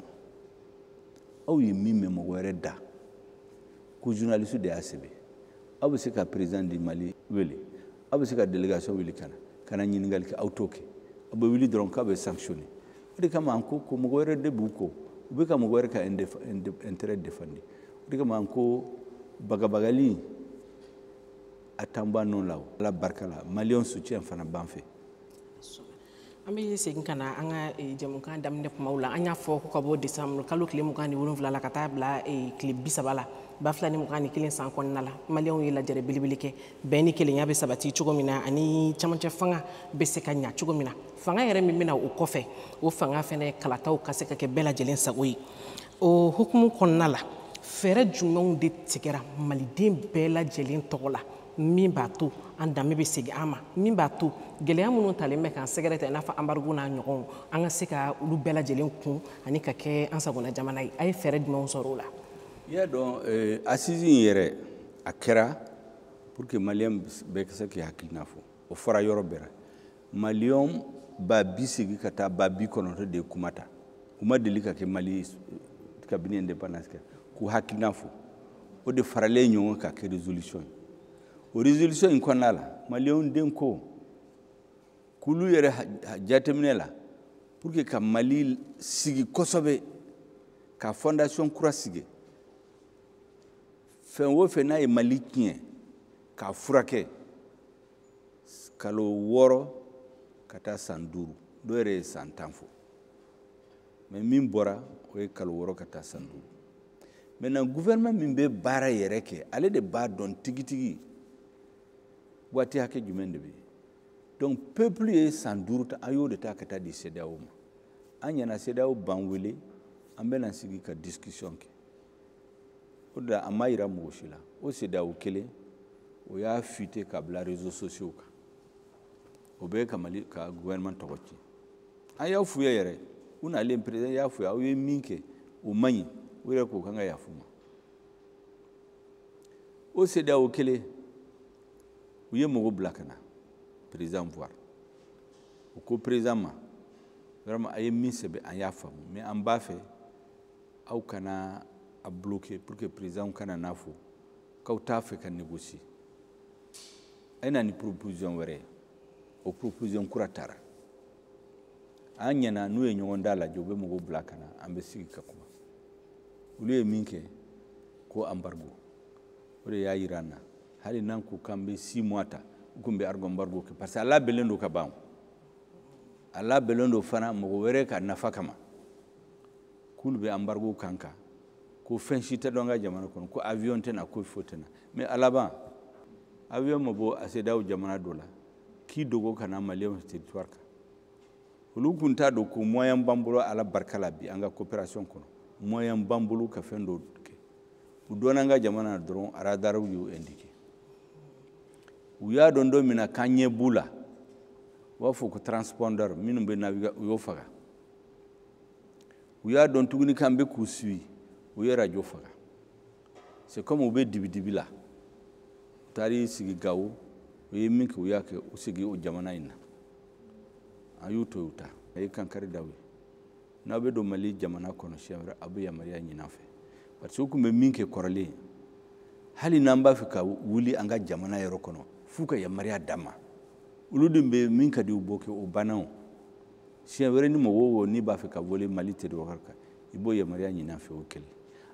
aw ye min mɛn mɔgɔ wɛrɛ da, ko journaliste de y'a sɛbɛn, aw bɛ se ka président du Mali wele, aw bɛ se ka délégation wuli ka na ɲininkali kɛ? Aw t'o kɛ, aw bɛ wuli dɔrɔn k'a bɛ sanctionner. O de kama an ko ko mɔgɔ wɛrɛ de b'u kɔ, u bɛ ka mɔgɔ wɛrɛ ka intérêt défendre. O de kama an ko bagabagali a t'an ba nɔ la. O Ala barika la, Maliyɛnw soutien fana b'an fɛ. An bɛ segin ka na an ka jɛmukan daminɛ kumaw la. An y'a fɔ ko ka bɔ décembre kalo tile 27 la ka taa bila tile 30 la 2021 san kɔnɔna la, Maliyɛnw ye lajɛrɛ belebele kɛ bɛn ni kelenya bɛ sabati cogo min na, ani camancɛ fanga bɛ se ka ɲa cogo min na, fanga yɛrɛ min bɛna o kɔfɛ, o fanga fɛnɛ kalataw ka se ka kɛ bɛɛ lajɛlen sago ye. O hukumu kɔnɔna la, fɛɛrɛ jumɛnw de tigɛra Maliden bɛɛ lajɛlen tɔgɔ la min b'a to an danbe bɛ segin an ma, min b'a to gɛlɛya minnu talen bɛ k'an sɛgɛrɛ ta, i n'a fɔ embargo n'a ɲɔgɔnw, an ka se ka olu bɛɛ lajɛlen kun ani ka kɛ an sagona jamana ye? A ye fɛɛrɛ jumɛnw sɔrɔ o la? I y'a dɔn, assise in yɛrɛ, a kɛra pour que Maliyɛn bɛɛ ka se k'i hakilina fɔ. O fɔra yɔrɔ bɛɛ la. Maliyɛn 80,000 ka taa 90,000 de ye kuma ta. U ma deli ka kɛ Mali kabini indépendance kɛ k'u hakilina fɔ. O de faralen ɲɔgɔn kan ka kɛ résolution ye. O résolution in kɔnɔna la, Maliyɛnw den ko k'olu yɛrɛ jateminɛ la, pour que ka Mali sigi kosɛbɛ, ka fondation kura sigi, fɛn o fɛn n'a ye Mali tiɲɛ, k'a furakɛ, kalo 6 ka taa san 5, dɔw yɛrɛ ye san 10 fɔ, mais min bɔra, o ye kalo 6 ka taa san 5. Maintenant, gouvernement min bɛ baara yɛrɛ kɛ, ale de b'a dɔn tigitigi waati hakɛ jumɛn de bɛ yen. Donc peuple ye san 5 ta, an y'o de ta ka taa di CEDEAO ma. An ɲɛna, CEDEAO b'an wele, an bɛna sigi ka discussion kɛ. O de la a ma yira mɔgɔ si la. O CEDEAO kelen o y'a fuité ka bila réseaux sociaux kan. O bɛɛ ka Mali ka gouvernement tɔgɔ tiɲɛ. An y'aw f'u ye yɛrɛ, u nalen, président y'a f'u ye, aw ye min kɛ, o man ɲi. U yɛrɛ k'o kan ka yafa u ma. O CEDEAO kelen, u ye mɔgɔ bila ka na président voir. U ko président ma, vraiment, a ye min sɛbɛn, an y'a faamu, mais an b'a fɛ aw kana a bloquer pour que président kana n'a fɔ k'aw t'a fɛ ka négocier. A ye na ni proposition wɛrɛ ye. O proposition kura taara. An ɲɛna, n'u ye ɲɔgɔn da lajɛ, u bɛ mɔgɔw bila ka na, an bɛ sigi ka kuma. Olu ye min kɛ ko embargo, o de y'a yira an na, hali n'an ko k'an bɛ 6 mois ta, u kun bɛ embargo kɛ, parce que a labɛnnen don ka ban. A labɛnnen don fana mɔgɔ wɛrɛ ka nafa kama, k'olu bɛ embargo kan kan ko fɛn si tɛ dɔn an ka jamana kɔnɔ, ko avion tɛ na, ko foyi tɛ na. Mais a laban, avion ma bɔ a CEDEAO jamana dɔ la k'i dogo ka na Maliyɛnw territoire kan. Olu kun t'a dɔn ko moyen b'an bolo. Ala barika la, bi an ka coopération kɔnɔ, moyen b'an bolo ka fɛn dɔw kɛ. U dɔnna an ka jamana na dɔrɔn, radarw y'u indiqué. U y'a dɔn don min na k'an ɲɛ b'u la, u b'a fɔ ko transpondeur minnu bɛ naviguer, u y'o faga. U y'a dɔn tuguni k'an bɛ k'u suit, u ye radio faga. C'est comme u bɛ dibi-dibi la. U taar'i sigi Gawo, u ye min kɛ, u y'a kɛ, u sigi o jamana in na. An y'u to yen, u ta. A ye kankari da u ye, n'aw bɛ don Mali jamana kɔnɔ siɲɛ wɛrɛ, aw bɛ yamaruya ɲini an fɛ, parce que u tun bɛ min kɛ kɔrɔlen, hali n'an b'a fɛ ka wuli an ka jamana yɔrɔ kɔnɔ, f'u ka yamaruya d'an ma. Olu dun bɛ min ka di u b'o kɛ, o banna. O siɲɛ wɛrɛ, ni mɔgɔ o n'i b'a fɛ ka voler Mali territoire kan, i b'o yamaruya ɲini an fɛ. O kelen.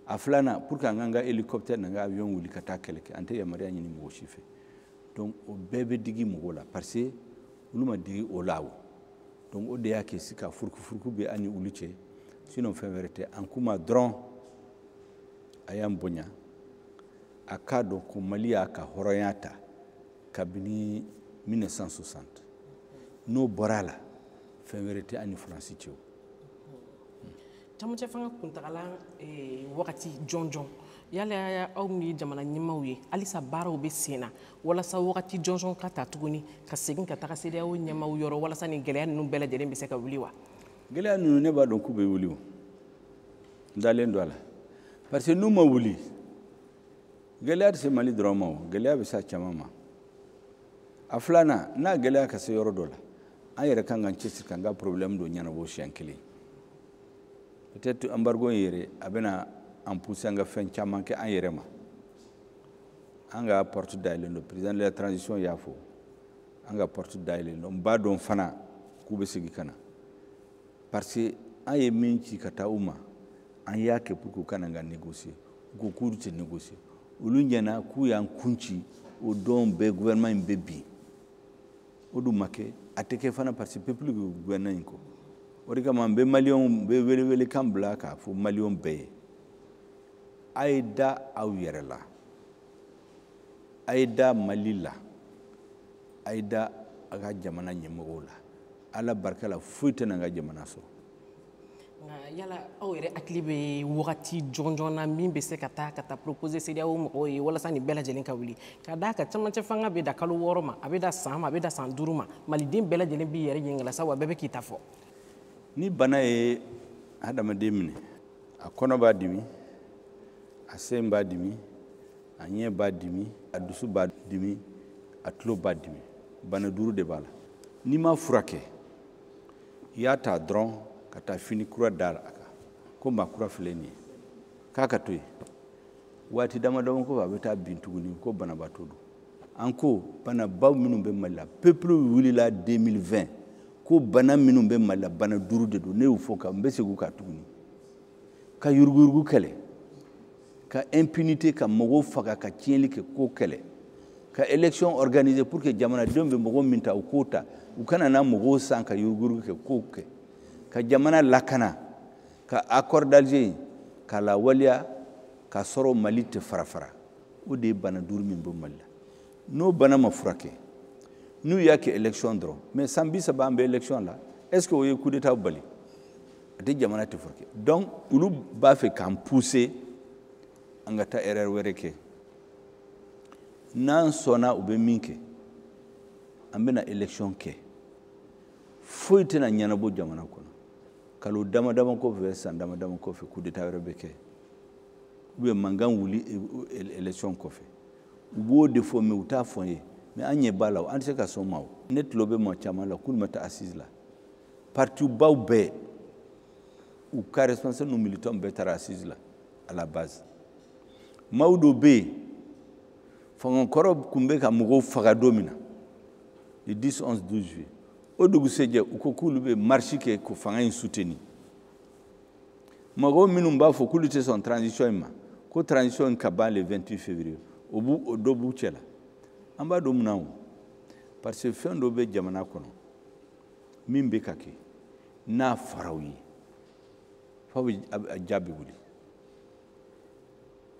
A filanan, pour que an k'an ka hélicoptère n'an ka avion wuli ka taa kɛlɛ kɛ, an tɛ yamaruya ɲini mɔgɔ si fɛ. Donc o bɛɛ bɛ digi mɔgɔw la, parce que olu ma digi o la. O donc o de y'a kɛ si ka furukufuruku bɛ an ni olu cɛ. Sinon fɛn wɛrɛ tɛ. An kuma dɔrɔn, a y'an bonya, a k'a dɔn ko Mali y'a ka hɔrɔnya ta kabini 1960. N'o bɔra a la, fɛn wɛrɛ tɛ an ni Faransi cɛ. O Camancɛ fanga kuntagala wagati jɔnjɔn, yala aw ni jamana ɲɛmaaw ye, halisa baaraw bɛ sen na walasa wagati jɔnjɔn ka ta tuguni ka segin ka taga CEDEAO ɲɛmaaw yɔrɔ, walasa nin gɛlɛya ninnu bɛɛ lajɛlen bɛ se ka wuli wa? Gɛlɛya ninnu, ne b'a dɔn k'u bɛ wuli. O n dalen don a la, parce que n'u ma wuli, gɛlɛya tɛ se Mali dɔrɔn ma. O gɛlɛya bɛ se a caman ma. A filanan, n'a gɛlɛya ka se yɔrɔ dɔ la, an yɛrɛ kan k'an cɛsiri k'an ka problème dɔ ɲɛnabɔ siɲɛ kelen. Peut-être embargo in yɛrɛ, a bɛna an pousser an ka fɛn caman kɛ an yɛrɛ ma. An ka porte dayɛlɛn don. Président de la transition y'a fɔ, an ka porte dayɛlɛn don. N b'a dɔn fana k'u bɛ segin ka na, parce que an ye min ci ka taa u ma, an y'a kɛ pour que u kana ka négocier. U ko k'olu tɛ négocier. Olu ɲɛna k'u y'an kun ci, o don bɛɛ gouvernement in bɛ bin. O dun ma kɛ, a tɛ kɛ fana, parce que peuple bɛ gouvernement in kɔ. O de kama n bɛ Maliyɛnw bɛ welewelekan bila k'a fɔ Maliyɛnw bɛɛ ye: a ye da aw yɛrɛ la, a ye da Mali la, a ye da a ka jamana ɲɛmɔgɔw la. Ala barika la, foyi tɛna n ka jamana sɔrɔ. Nka yala aw yɛrɛ hakili bɛ wagati jɔnjɔn na min bɛ se ka taa proposer CEDEAO mɔgɔw ye walasa nin bɛɛ lajɛlen ka wuli, ka d'a kan camancɛ fanga bɛ da kalo 6 ma, a bɛ da san ma, a bɛ da san 5 ma? Maliden bɛɛ lajɛlen b'i yɛrɛ ɲininka la sa, wa bɛɛ bɛ k'i ta fɔ. Ni bana ye hadamaden minɛ, a kɔnɔ b'a dimi, a sen b'a dimi, a ɲɛ b'a dimi, a dusu b'a dimi, a tulo b'a dimi, bana duuru de b'a la. N'i ma furakɛ, i y'a ta dɔrɔn ka taa fini kura da a kan ko maa kura filɛ nin ye, k'a ka to yen, waati dama dama kɔfɛ, a bɛ taa bin tuguni ko banabaatɔ don. An ko banabaw minnu bɛ Mali la, peuple wulila 2020 ko bana minnu bɛ Mali la, bana duuru de don. Ne y'o fɔ ka n bɛ segin o kan tuguni: ka yuruguyurugu kɛlɛ, ka impunité, ka mɔgɔw faga, ka tiɲɛli kɛ ko kɛlɛ, ka élection organiser pour que jamanadenw bɛ mɔgɔ min ta, u k'o ta, u kana na mɔgɔw san ka yuruguyurugu kɛ kow kɛ, ka jamana lakana, ka accord d'Alger ka lawaleya, k'a sɔrɔ Mali tɛ fara fara. O de ye bana duuru min bɛ Mali la. N'o bana ma furakɛ, n'u y'a kɛ élection dɔrɔn, mais san 30 an bɛ élection la, est ce que o ye coup d'état bali? A tɛ jamana tɛ furakɛ. Donc olu b'a fɛ k'an pousser an ka taa erreur wɛrɛ kɛ. N'an sɔnna u bɛ min kɛ, an bɛna élection kɛ, foyi tɛna ɲɛnabɔ jamana kɔnɔ. Kalo dama dama kɔfɛ, san dama dama kɔfɛ, coup d'état wɛrɛ bɛ kɛ ou bien mankan wuli élection kɔfɛ. U b'o de fɔ, mais u t'a fɔ n ye. Mais an ɲɛ b'a la, an tɛ se ka sɔn o ma. O ne tulo bɛ maa caman la k'olu ma taa assise la. Parti baw bɛɛ, u ka responsable n'u militants bɛɛ taara assise la à la base. Maaw dɔw bɛ yen, fangakɔrɔ tun bɛ ka mɔgɔw faga don min na, le 10, 11, 12 juillet, o dugusɛjɛ u ko k'olu bɛ marche kɛ ko fanga in soutenir. Mɔgɔw minnu b'a fɔ k'olu tɛ sɔn transition in ma, ko transition in ka ban le 28 février, o b'u o dɔ b'u cɛ la. An b'a dɔn mun na o, parce que fɛn dɔ bɛ jamana kɔnɔ min bɛ ka kɛ, n'a fɔra u ye f'a bɛ a ja bɛ wuli.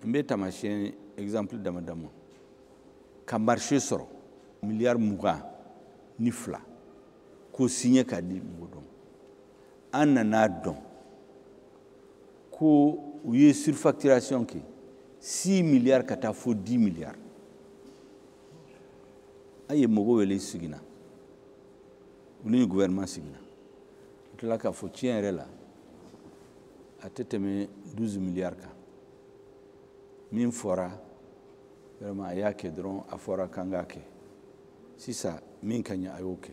N bɛ taamasiyɛn exemple dama dama: ka marché sɔrɔ miliyari 22, k'o signé k'a di mɔgɔ dɔ ma. An nana dɔn ko u ye surfacturation kɛ 6 milliards ka taa fo 10 milliards. An ye mɔgɔw wele sigina, olu ni gouvernement sigina, u tilala k'a fɔ tiɲɛ yɛrɛ la, a tɛ tɛmɛ 12 milliards kan. Min fɔra vraiment, a y'a kɛ dɔrɔn, a fɔra k'an k'a kɛ. Sisan min ka ɲi, a y'o kɛ.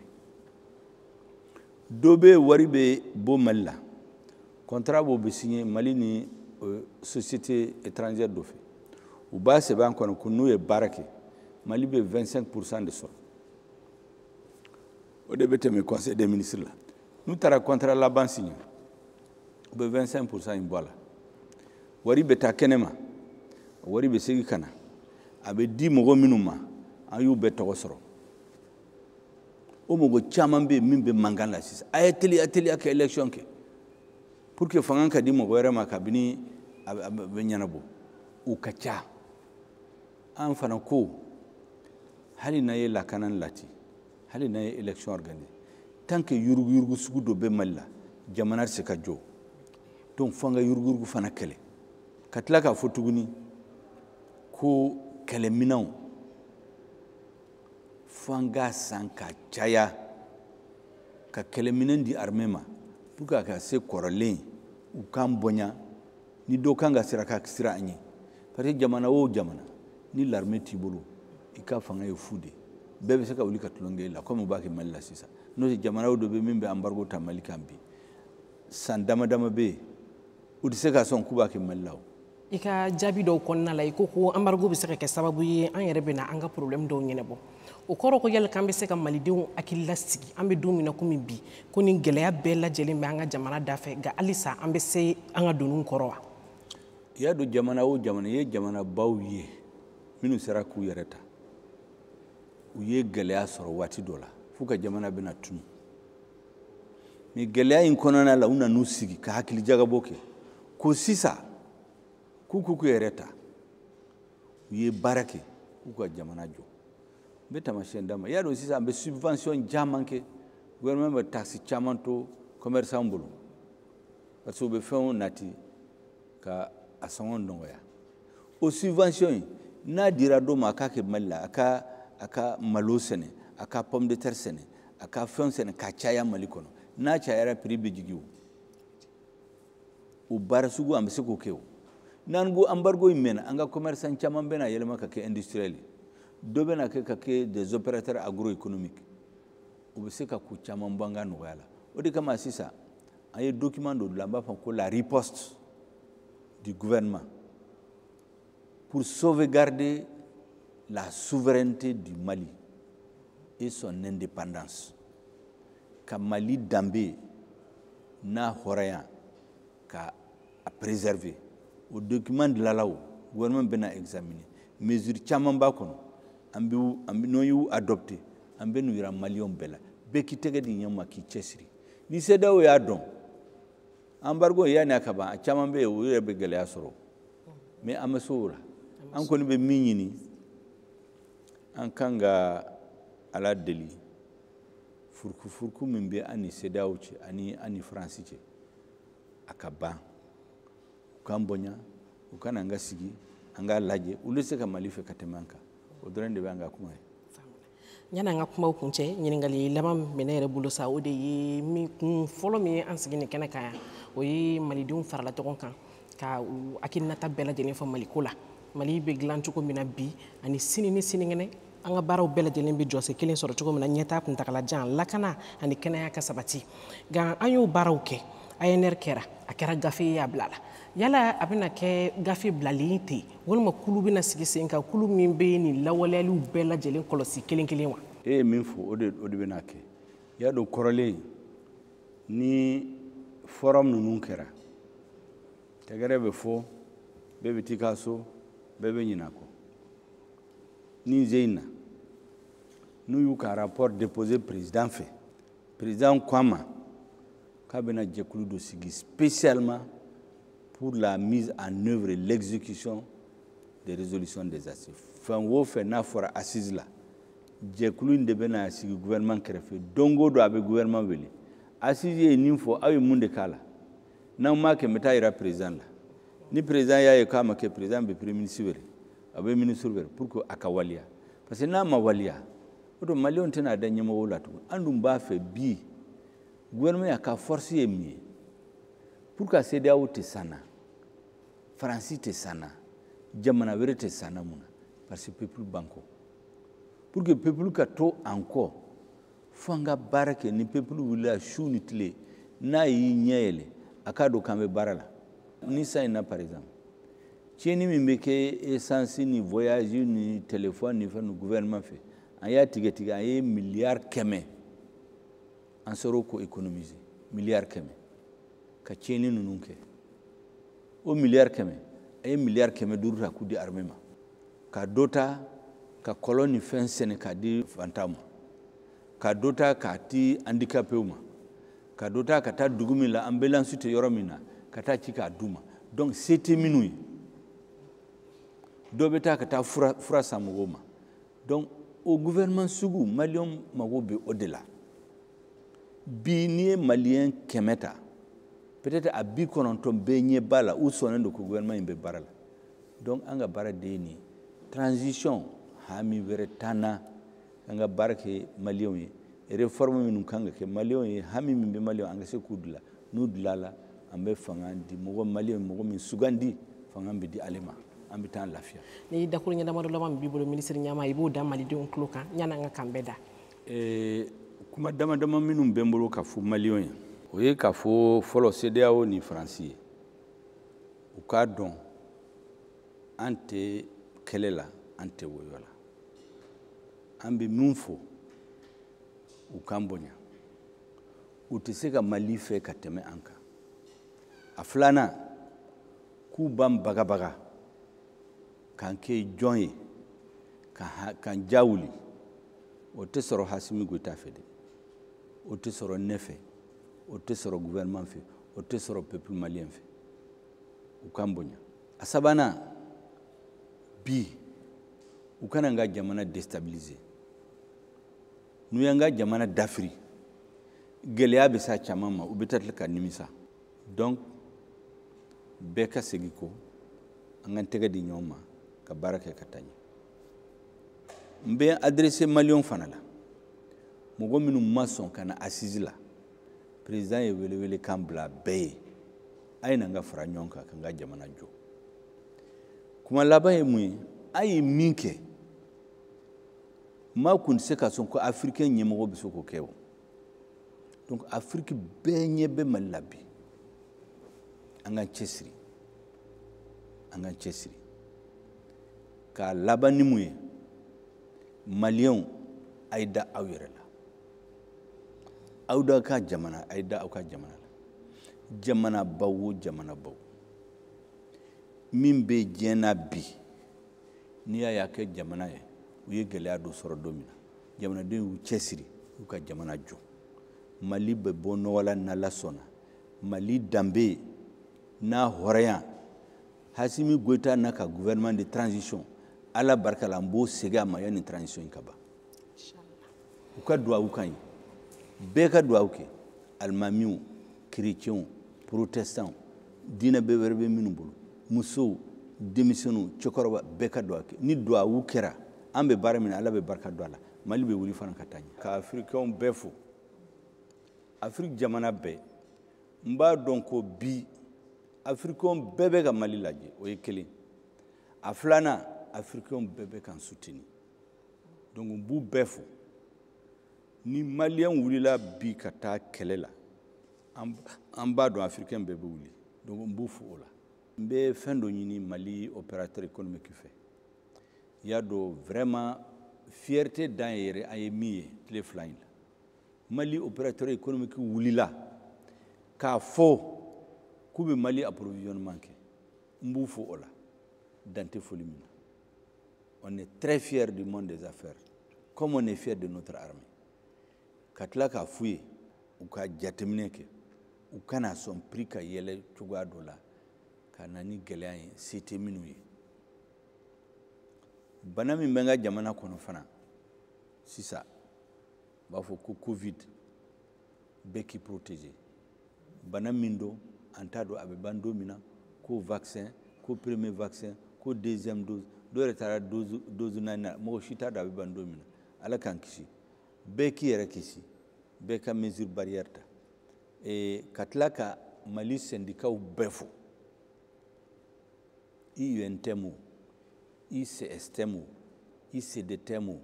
Dɔ bɛ wari bɛ bɔ Mali la, contrat b'o bɛ signé Mali ni société étrangère dɔ fɛ. U b'a sɛbɛn an kɔnɔ ko n'u ye baara kɛ, Mali bɛ 25% de sɔrɔ. O de bɛ tɛmɛ conseil des ministres la. N'u taara contrat laban signé, u bɛ 25% in bɔ a la. Wari bɛ taa kɛnɛma, wari bɛ segin ka na, a bɛ di mɔgɔ minnu ma, an y'u bɛɛ tɔgɔ sɔrɔ. O mɔgɔ caman bɛ yen min bɛ mankan la sisan. A ye teliya teliya ka élection kɛ pour que fanga ka di mɔgɔ wɛrɛ ma kabini a bɛ ɲɛnabɔ. U ka ca. An fana ko hali n'a ye lakana lati, hali n'a ye élection organisée, tant que yuruguyurugu sugu dɔ bɛ Mali la, jamana tɛ se ka jɔ. Donc fo an ka yuruguyurugu fana kɛlɛ. Ka tila k'a fɔ tuguni ko kɛlɛminɛnw fo an k'a san ka caya, ka kɛlɛminɛn di armée ma pour que a ka se kɔrɔlen u k'an bonya, ni dɔ kan ka sira ka sira an ɲɛ. Parce que jamana o jamana ni l'armée t'i bolo, i ka fanga ye fu de ye. Bɛɛ bɛ se ka wuli ka tulon kɛ i la, komi u b'a kɛ Mali la sisan. N'o tɛ, jamana dɔ bɛ min bɛ embargo ta Mali kan bi, san dama dama bɛ yen, u tɛ se ka sɔn k'u b'a kɛ Mali la o. I ka jaabi dɔw kɔnɔna la, i ko ko embargo bɛ se ka kɛ sababu ye an yɛrɛ bɛ na an ka problème dɔw ɲɛnabɔ. O kɔrɔ ko yali k'an bɛ se ka malidenw hakili lasigi, an bɛ don min na komi bi, ko nin gɛlɛya bɛɛ lajɛlen bɛ an ka jamana dafɛ, nka halisa an bɛ se an ka doniw kɔrɔ wa? I y'a dɔn, jamana o jamana, i ye jamanabaw ye minnu sera k'u yɛrɛ ta, u ye gɛlɛya sɔrɔ waati dɔ la f'u ka jamana bɛna tunu. Mais gɛlɛya in kɔnɔna la, u nan'u sigi ka hakili jagabɔ kɛ ko sisan k'u yɛrɛ ta. U ye baara kɛ k'u ka jamana jɔ. N bɛ taamasiyɛn d'a ma. I y'a dɔn, sisan an bɛ subvention caman kɛ, gouvernement bɛ taxe caman to commerçant bolo, parce que u bɛ fɛnw nati ka a sɔngɔ nɔgɔya. O subvention in, n'a dira dɔ ma a k'a kɛ Mali la, a ka malo sɛnɛ, a ka pomme de terre sɛnɛ, a ka fɛn sɛnɛ ka caya Mali kɔnɔ, n'a cayara, prix bɛ jigin. O baara sugu, an bɛ se k'o kɛ. O n'an ko embargo in mɛnna, an ka commerçant caman bɛna yɛlɛma ka kɛ industriel ye, dɔ bɛna kɛ ka kɛ des opérateurs agroéconomiques. U bɛ se ka ko caman bɔ an ka nɔgɔya la. O de kama sisan an ye document dɔ dilan, an b'a fɔ ko la riposte du gouvernement pour sauvegarder la souveraineté du Mali et son indépendance, ka Mali danbe n'a hɔrɔnya ka a préserver. O document dilanla, o gouvernement bɛna examiner. Mesure caman b'a kɔnɔ. An bɛ an bɛ n'o y'u adopté, an bɛ n'u yira maliyɛnw bɛɛ la. Bɛɛ k'i tɛgɛ di ɲɔgɔn ma k'i cɛsiri. Ni CEDEAO y'a dɔn embargo yanni a ka ban, a caman bɛ yen, o yɛrɛ bɛ gɛlɛya sɔrɔ. Mais an bɛ se o la. An kɔni bɛ min ɲini, an kan ka Ala deli, furukufuruku min bɛ an ni CEDEAO cɛ ani an ni Faransi cɛ, a ka ban. U k'an bonya, u ka na an ka sigi, an k'a lajɛ. Olu tɛ se ka Mali fɛ ka tɛmɛ an kan. O dɔrɔn de bɛ an ka kuma ye. Yanni an ka kumaw kuncɛ, ɲininkali laban bɛ ne yɛrɛ bolo sa. O de ye min kun fɔlɔ min ye an sigi nin kɛnɛ kan yan, o ye malidenw farala ɲɔgɔn kan ka u hakilinata bɛɛ lajɛlen fɔ Maliko la, Mali bɛ dilan cogo min na bi ani sini ni sinikɛnɛ, an ka baaraw bɛɛ lajɛlen bɛ jɔsen kelen sɔrɔ cogo min na, ɲɛtaa kuntagalajan, lakana ani kɛnɛya ka sabati. Nka an y'o baaraw kɛ, ANR kɛra, a kɛra gafe ye, a bila la. Yala a bɛna kɛ gafe bilalen ten, walima kulu bɛna sigi sen kan, kulu min bɛ nin lawaleyaliw bɛɛ lajɛlen kɔlɔsi kelen kelen wa? E ye min fɔ, o de bɛna kɛ. I y'a dɔn, kɔrɔlen ni forum ninnu kɛra, tɛgɛrɛ bɛ fɔ, bɛɛ bɛ t'i ka so, bɛɛ bɛ ɲinɛ a kɔ. Ni ze in na, n'u y'u ka rapport déposé président fɛ, président ko a ma k'a bɛna jɛkulu dɔ sigi spécialement pour la mise en œuvre et l'exécution des résolutions des assises. Fɛn o fɛn n'a fɔra assise la, jɛkulu in de bɛna sigi gouvernement kɛrɛfɛ. Don o don, a bɛ gouvernement wele: assise ye nin fɔ, aw ye mun de k'a la? N'aw m'a kɛ, n bɛ taa yira président la. Ni président y'a ye k'a ma kɛ, président bɛ premier ministre wele, a bɛ ministre wele pour que a ka waleya. Parce que n'a ma waleya, o don maliyɛnw tɛna da ɲɛmɔgɔw la tugun. An dun b'a fɛ bi gouvernement y'a ka force ye min ye pour que CEDEAO tɛ san na, Faransi tɛ san na, jamana wɛrɛ tɛ san na. Mun na? Parce que peuple b'an kɔ. Pour que peuple ka to an kɔ, Fo an ka baara kɛ ni peuple wulila su ni tile n'a y'i ɲɛ yɛlɛ a k'a dɔn k'an bɛ baara la. Ni san in na par exemple, tiɲɛni min bɛ kɛ essence ni voyage ni téléphone ni fɛn gouvernement fɛ, an y'a tigɛ tigɛ, an ye 100 milliards an sɔrɔ k'o économiser, 100 milliards ka tiɲɛni ninnu kɛ. O 100 milliards, a ye 500 milliards ta k'u di armée ma, ka dɔ ta ka kɔlɔn ni fɛn sɛnɛ k'a di fantanw ma, ka dɔ ta k'a di handicapéw ma, ka dɔ ta ka taa dugu min la ambulance tɛ yɔrɔ min na, ka taa ci k'a d'u ma. Donc se tɛ minnu ye, dɔ bɛ taa ka taa fura san mɔgɔw ma. Donc o gouvernement sugu, maliyɛnw mago bɛ o de la bi. N'i ye maliyɛn 100 ta, peut-être a 90 bɛɛ ɲɛ b'a la, u sɔnnen don ko gouvernement in bɛ baara la. Donc an ka baara de ye nin ye. Transition, hami wɛrɛ t'an na, an ka baara kɛ maliyɛnw ye. Réforme minnu kan ka kɛ maliyɛnw ye, hami min bɛ maliyɛnw, an ka se k'u dilan. N'u dilanla, an bɛ fanga di mɔgɔ maliyɛn, mɔgɔ min sugandi, fanga bɛ di ale ma, an bɛ taa lafiya. Ni dakuru ɲɛ damadɔ laban min b'i bolo, minisiri ɲɛmaa, i b'o da malidenw tulo kan yanni an ka kan bɛɛ da. Kuma dama dama minnu bɛ n bolo ka fɔ maliyɛnw ye, o ye k'a fɔ fɔlɔ, CEDEAO ni Faransi ye, u k'a dɔn an tɛ kɛlɛ la, an tɛ wɔyɔ la. An bɛ min fɔ, u k'an bonya, u tɛ se ka Mali fɛ ka tɛmɛ an kan. A filanan, k'u b'an bagabaga k'an kɛ jɔn ye, k'an ja wuli, o tɛ sɔrɔ Asimi Goyita fɛ dɛ, o tɛ sɔrɔ ne fɛ, o tɛ sɔrɔ gouvernement fɛ, o tɛ sɔrɔ peuple malien fɛ. U k'an bonya. A sabanan, bi u kana n ka jamana déstabiliser. N'u y'an ka jamana dafiri, gɛlɛya bɛ s'a caman ma, u bɛ taa tila ka nimisa. Donc bɛɛ ka segin kɔ, an k'an tɛgɛ di ɲɔgɔn ma ka baara kɛ ka taa ɲɛ. N bɛ adressé maliyɛnw fana la, mɔgɔ minnu ma sɔn ka na assise la. Président ye welewele kan bila bɛɛ ye, a ye na n ka fara ɲɔgɔn kan ka n ka jamana jɔ. Kuma laban ye mun ye? A ye min kɛ, maa kun tɛ se ka sɔn ko africain ɲɛmɔgɔ bɛ se k'o kɛ o. Donc Afrique bɛɛ ɲɛ bɛ Mali la bi. An k'an cɛsiri, an k'an cɛsiri. K'a laban ni mun ye? Maliyɛnw, a ye da aw yɛrɛ la, aw da ka jamana, a ye da aw ka jamana la. Jamana baw o jamana baw min bɛ diɲɛ na bi, n'i y'a ye a kɛ jamana ye, u ye gɛlɛya dɔ sɔrɔ don min na, jamanadenw y'u cɛsiri, u ka jamana jɔ. Mali bɛ bɔ nɔgɔ la n'Ala sɔnna. Mali danbe n'a hɔrɔnya, Asimi Goyita n'a ka gouvernement de transition, Ala barika la, an b'o segin a ma yanni transition in ka ban. U ka duwawu kan ye, bɛɛ ka duwawu kɛ, alimamiw, chrétiens, protestants, diinɛ bɛɛ wɛrɛ bɛ minnu bolo, musow, denmisɛnninw, cɛkɔrɔba, bɛɛ ka duwawu kɛ. Ni duwawu kɛra, an bɛ baara min na, Ala bɛ barika don a la, Mali bɛ wuli fana ka taa ɲɛ. Ka africains bɛɛ fo, Afiriki jamana bɛɛ. N b'a dɔn ko bi africains bɛɛ bɛ ka Mali lajɛ, o ye kelen. A filanan, africains bɛɛ bɛ k'an soutenir. Donc n b'u bɛɛ fo. Ni maliyɛn wulila bi ka taa kɛlɛ la, an b'a dɔn africain bɛɛ bɛ wuli. Donc n b'u fo o la. N bɛ fɛn dɔ ɲini Mali opérateur économique fɛ. I y'a dɔn, vraiment, fierté dan ye yɛrɛ an ye min ye tile 2 in la, Mali opérateur économique wulila k'a fɔ k'u bɛ Mali approvisionnement kɛ. N b'u fo o la, dan tɛ foli min na. On est très fiers du monde des affaires, comme on est fier de notre armée. Ka tila k'a f'u ye, u ka jateminɛ kɛ, u kana sɔn prix ka yɛlɛ cogoya dɔ la ka na ni gɛlɛya ye se tɛ minnu ye. Bana min bɛ n ka jamana kɔnɔ fana sisan, u b'a fɔ ko Covid, bɛɛ k'i protéger. Bana min don, an t'a dɔn a bɛ ban don min na, ko vaccin, ko premier vaccin, ko deuxième dose, dɔw yɛrɛ taara dose naani na, mɔgɔ si t'a dɔn a bɛ ban don min na. Ala k'an kisi, bɛɛ k'i yɛrɛ kisi, bɛɛ ka mesure barrière ta. Ka tila ka Mali syndicats bɛɛ fo, UNTM o, UCSTM o, UCDTM o,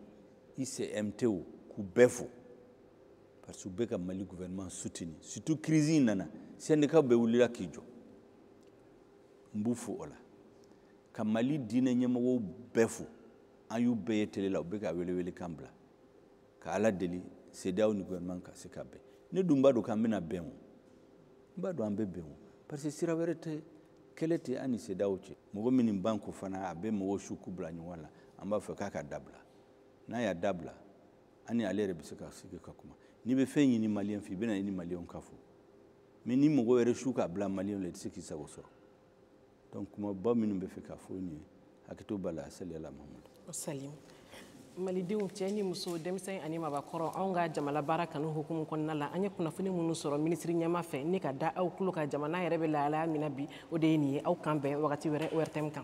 UCMT o, k'u bɛɛ fo. Parce que u bɛ ka Mali gouvernement soutenir, surtout crise in nana, syndicat bɛɛ wulila k'i jɔ. N b'u fo o la. Ka Mali diinɛ ɲɛmɔgɔw bɛɛ fo, an y'u bɛɛ ye télé la, u bɛ ka welewelekan bila. Ka Ala deli CEDEAO ni gouvernement ka se ka bɛn. Ne dun b'a dɔn k'an bɛna bɛn o, n b'a dɔn an bɛ bɛn o, parce que sira wɛrɛ tɛ, kɛlɛ tɛ an ni CEDEAO cɛ. Mɔgɔ minnu ban ko fana a bɛ mɔgɔw su k'u bila ɲɔgɔn la, an b'a fɛ k'a ka dabila. N'a y'a dabila, an ni ale yɛrɛ bɛ se ka sigi ka kuma. N'i bɛ fɛn ɲini maliyɛn fɛ, i bɛ na i ni maliyɛnw ka fɔ. Mais ni mɔgɔ yɛrɛ su k'a bila maliyɛnw la, i tɛ se k'i sago sɔrɔ. Donc kumaba minnu bɛ fɛ k'a fɔ nin ye, hakɛto b'a la. Saliyala Mahamadu. Salim. Malidenw, cɛ ni muso, denmisɛn ani mabakɔrɔ, anw ka jamana baara kanu hukumu kɔnɔna la, an ye kunnafoni minnu sɔrɔ minisiri ɲɛma fɛ ni ka da aw tulo ka jamana yɛrɛ bɛ lahalaya min na bi, o de ye nin ye. Aw kan bɛn wagati wɛrɛ ORTM kan.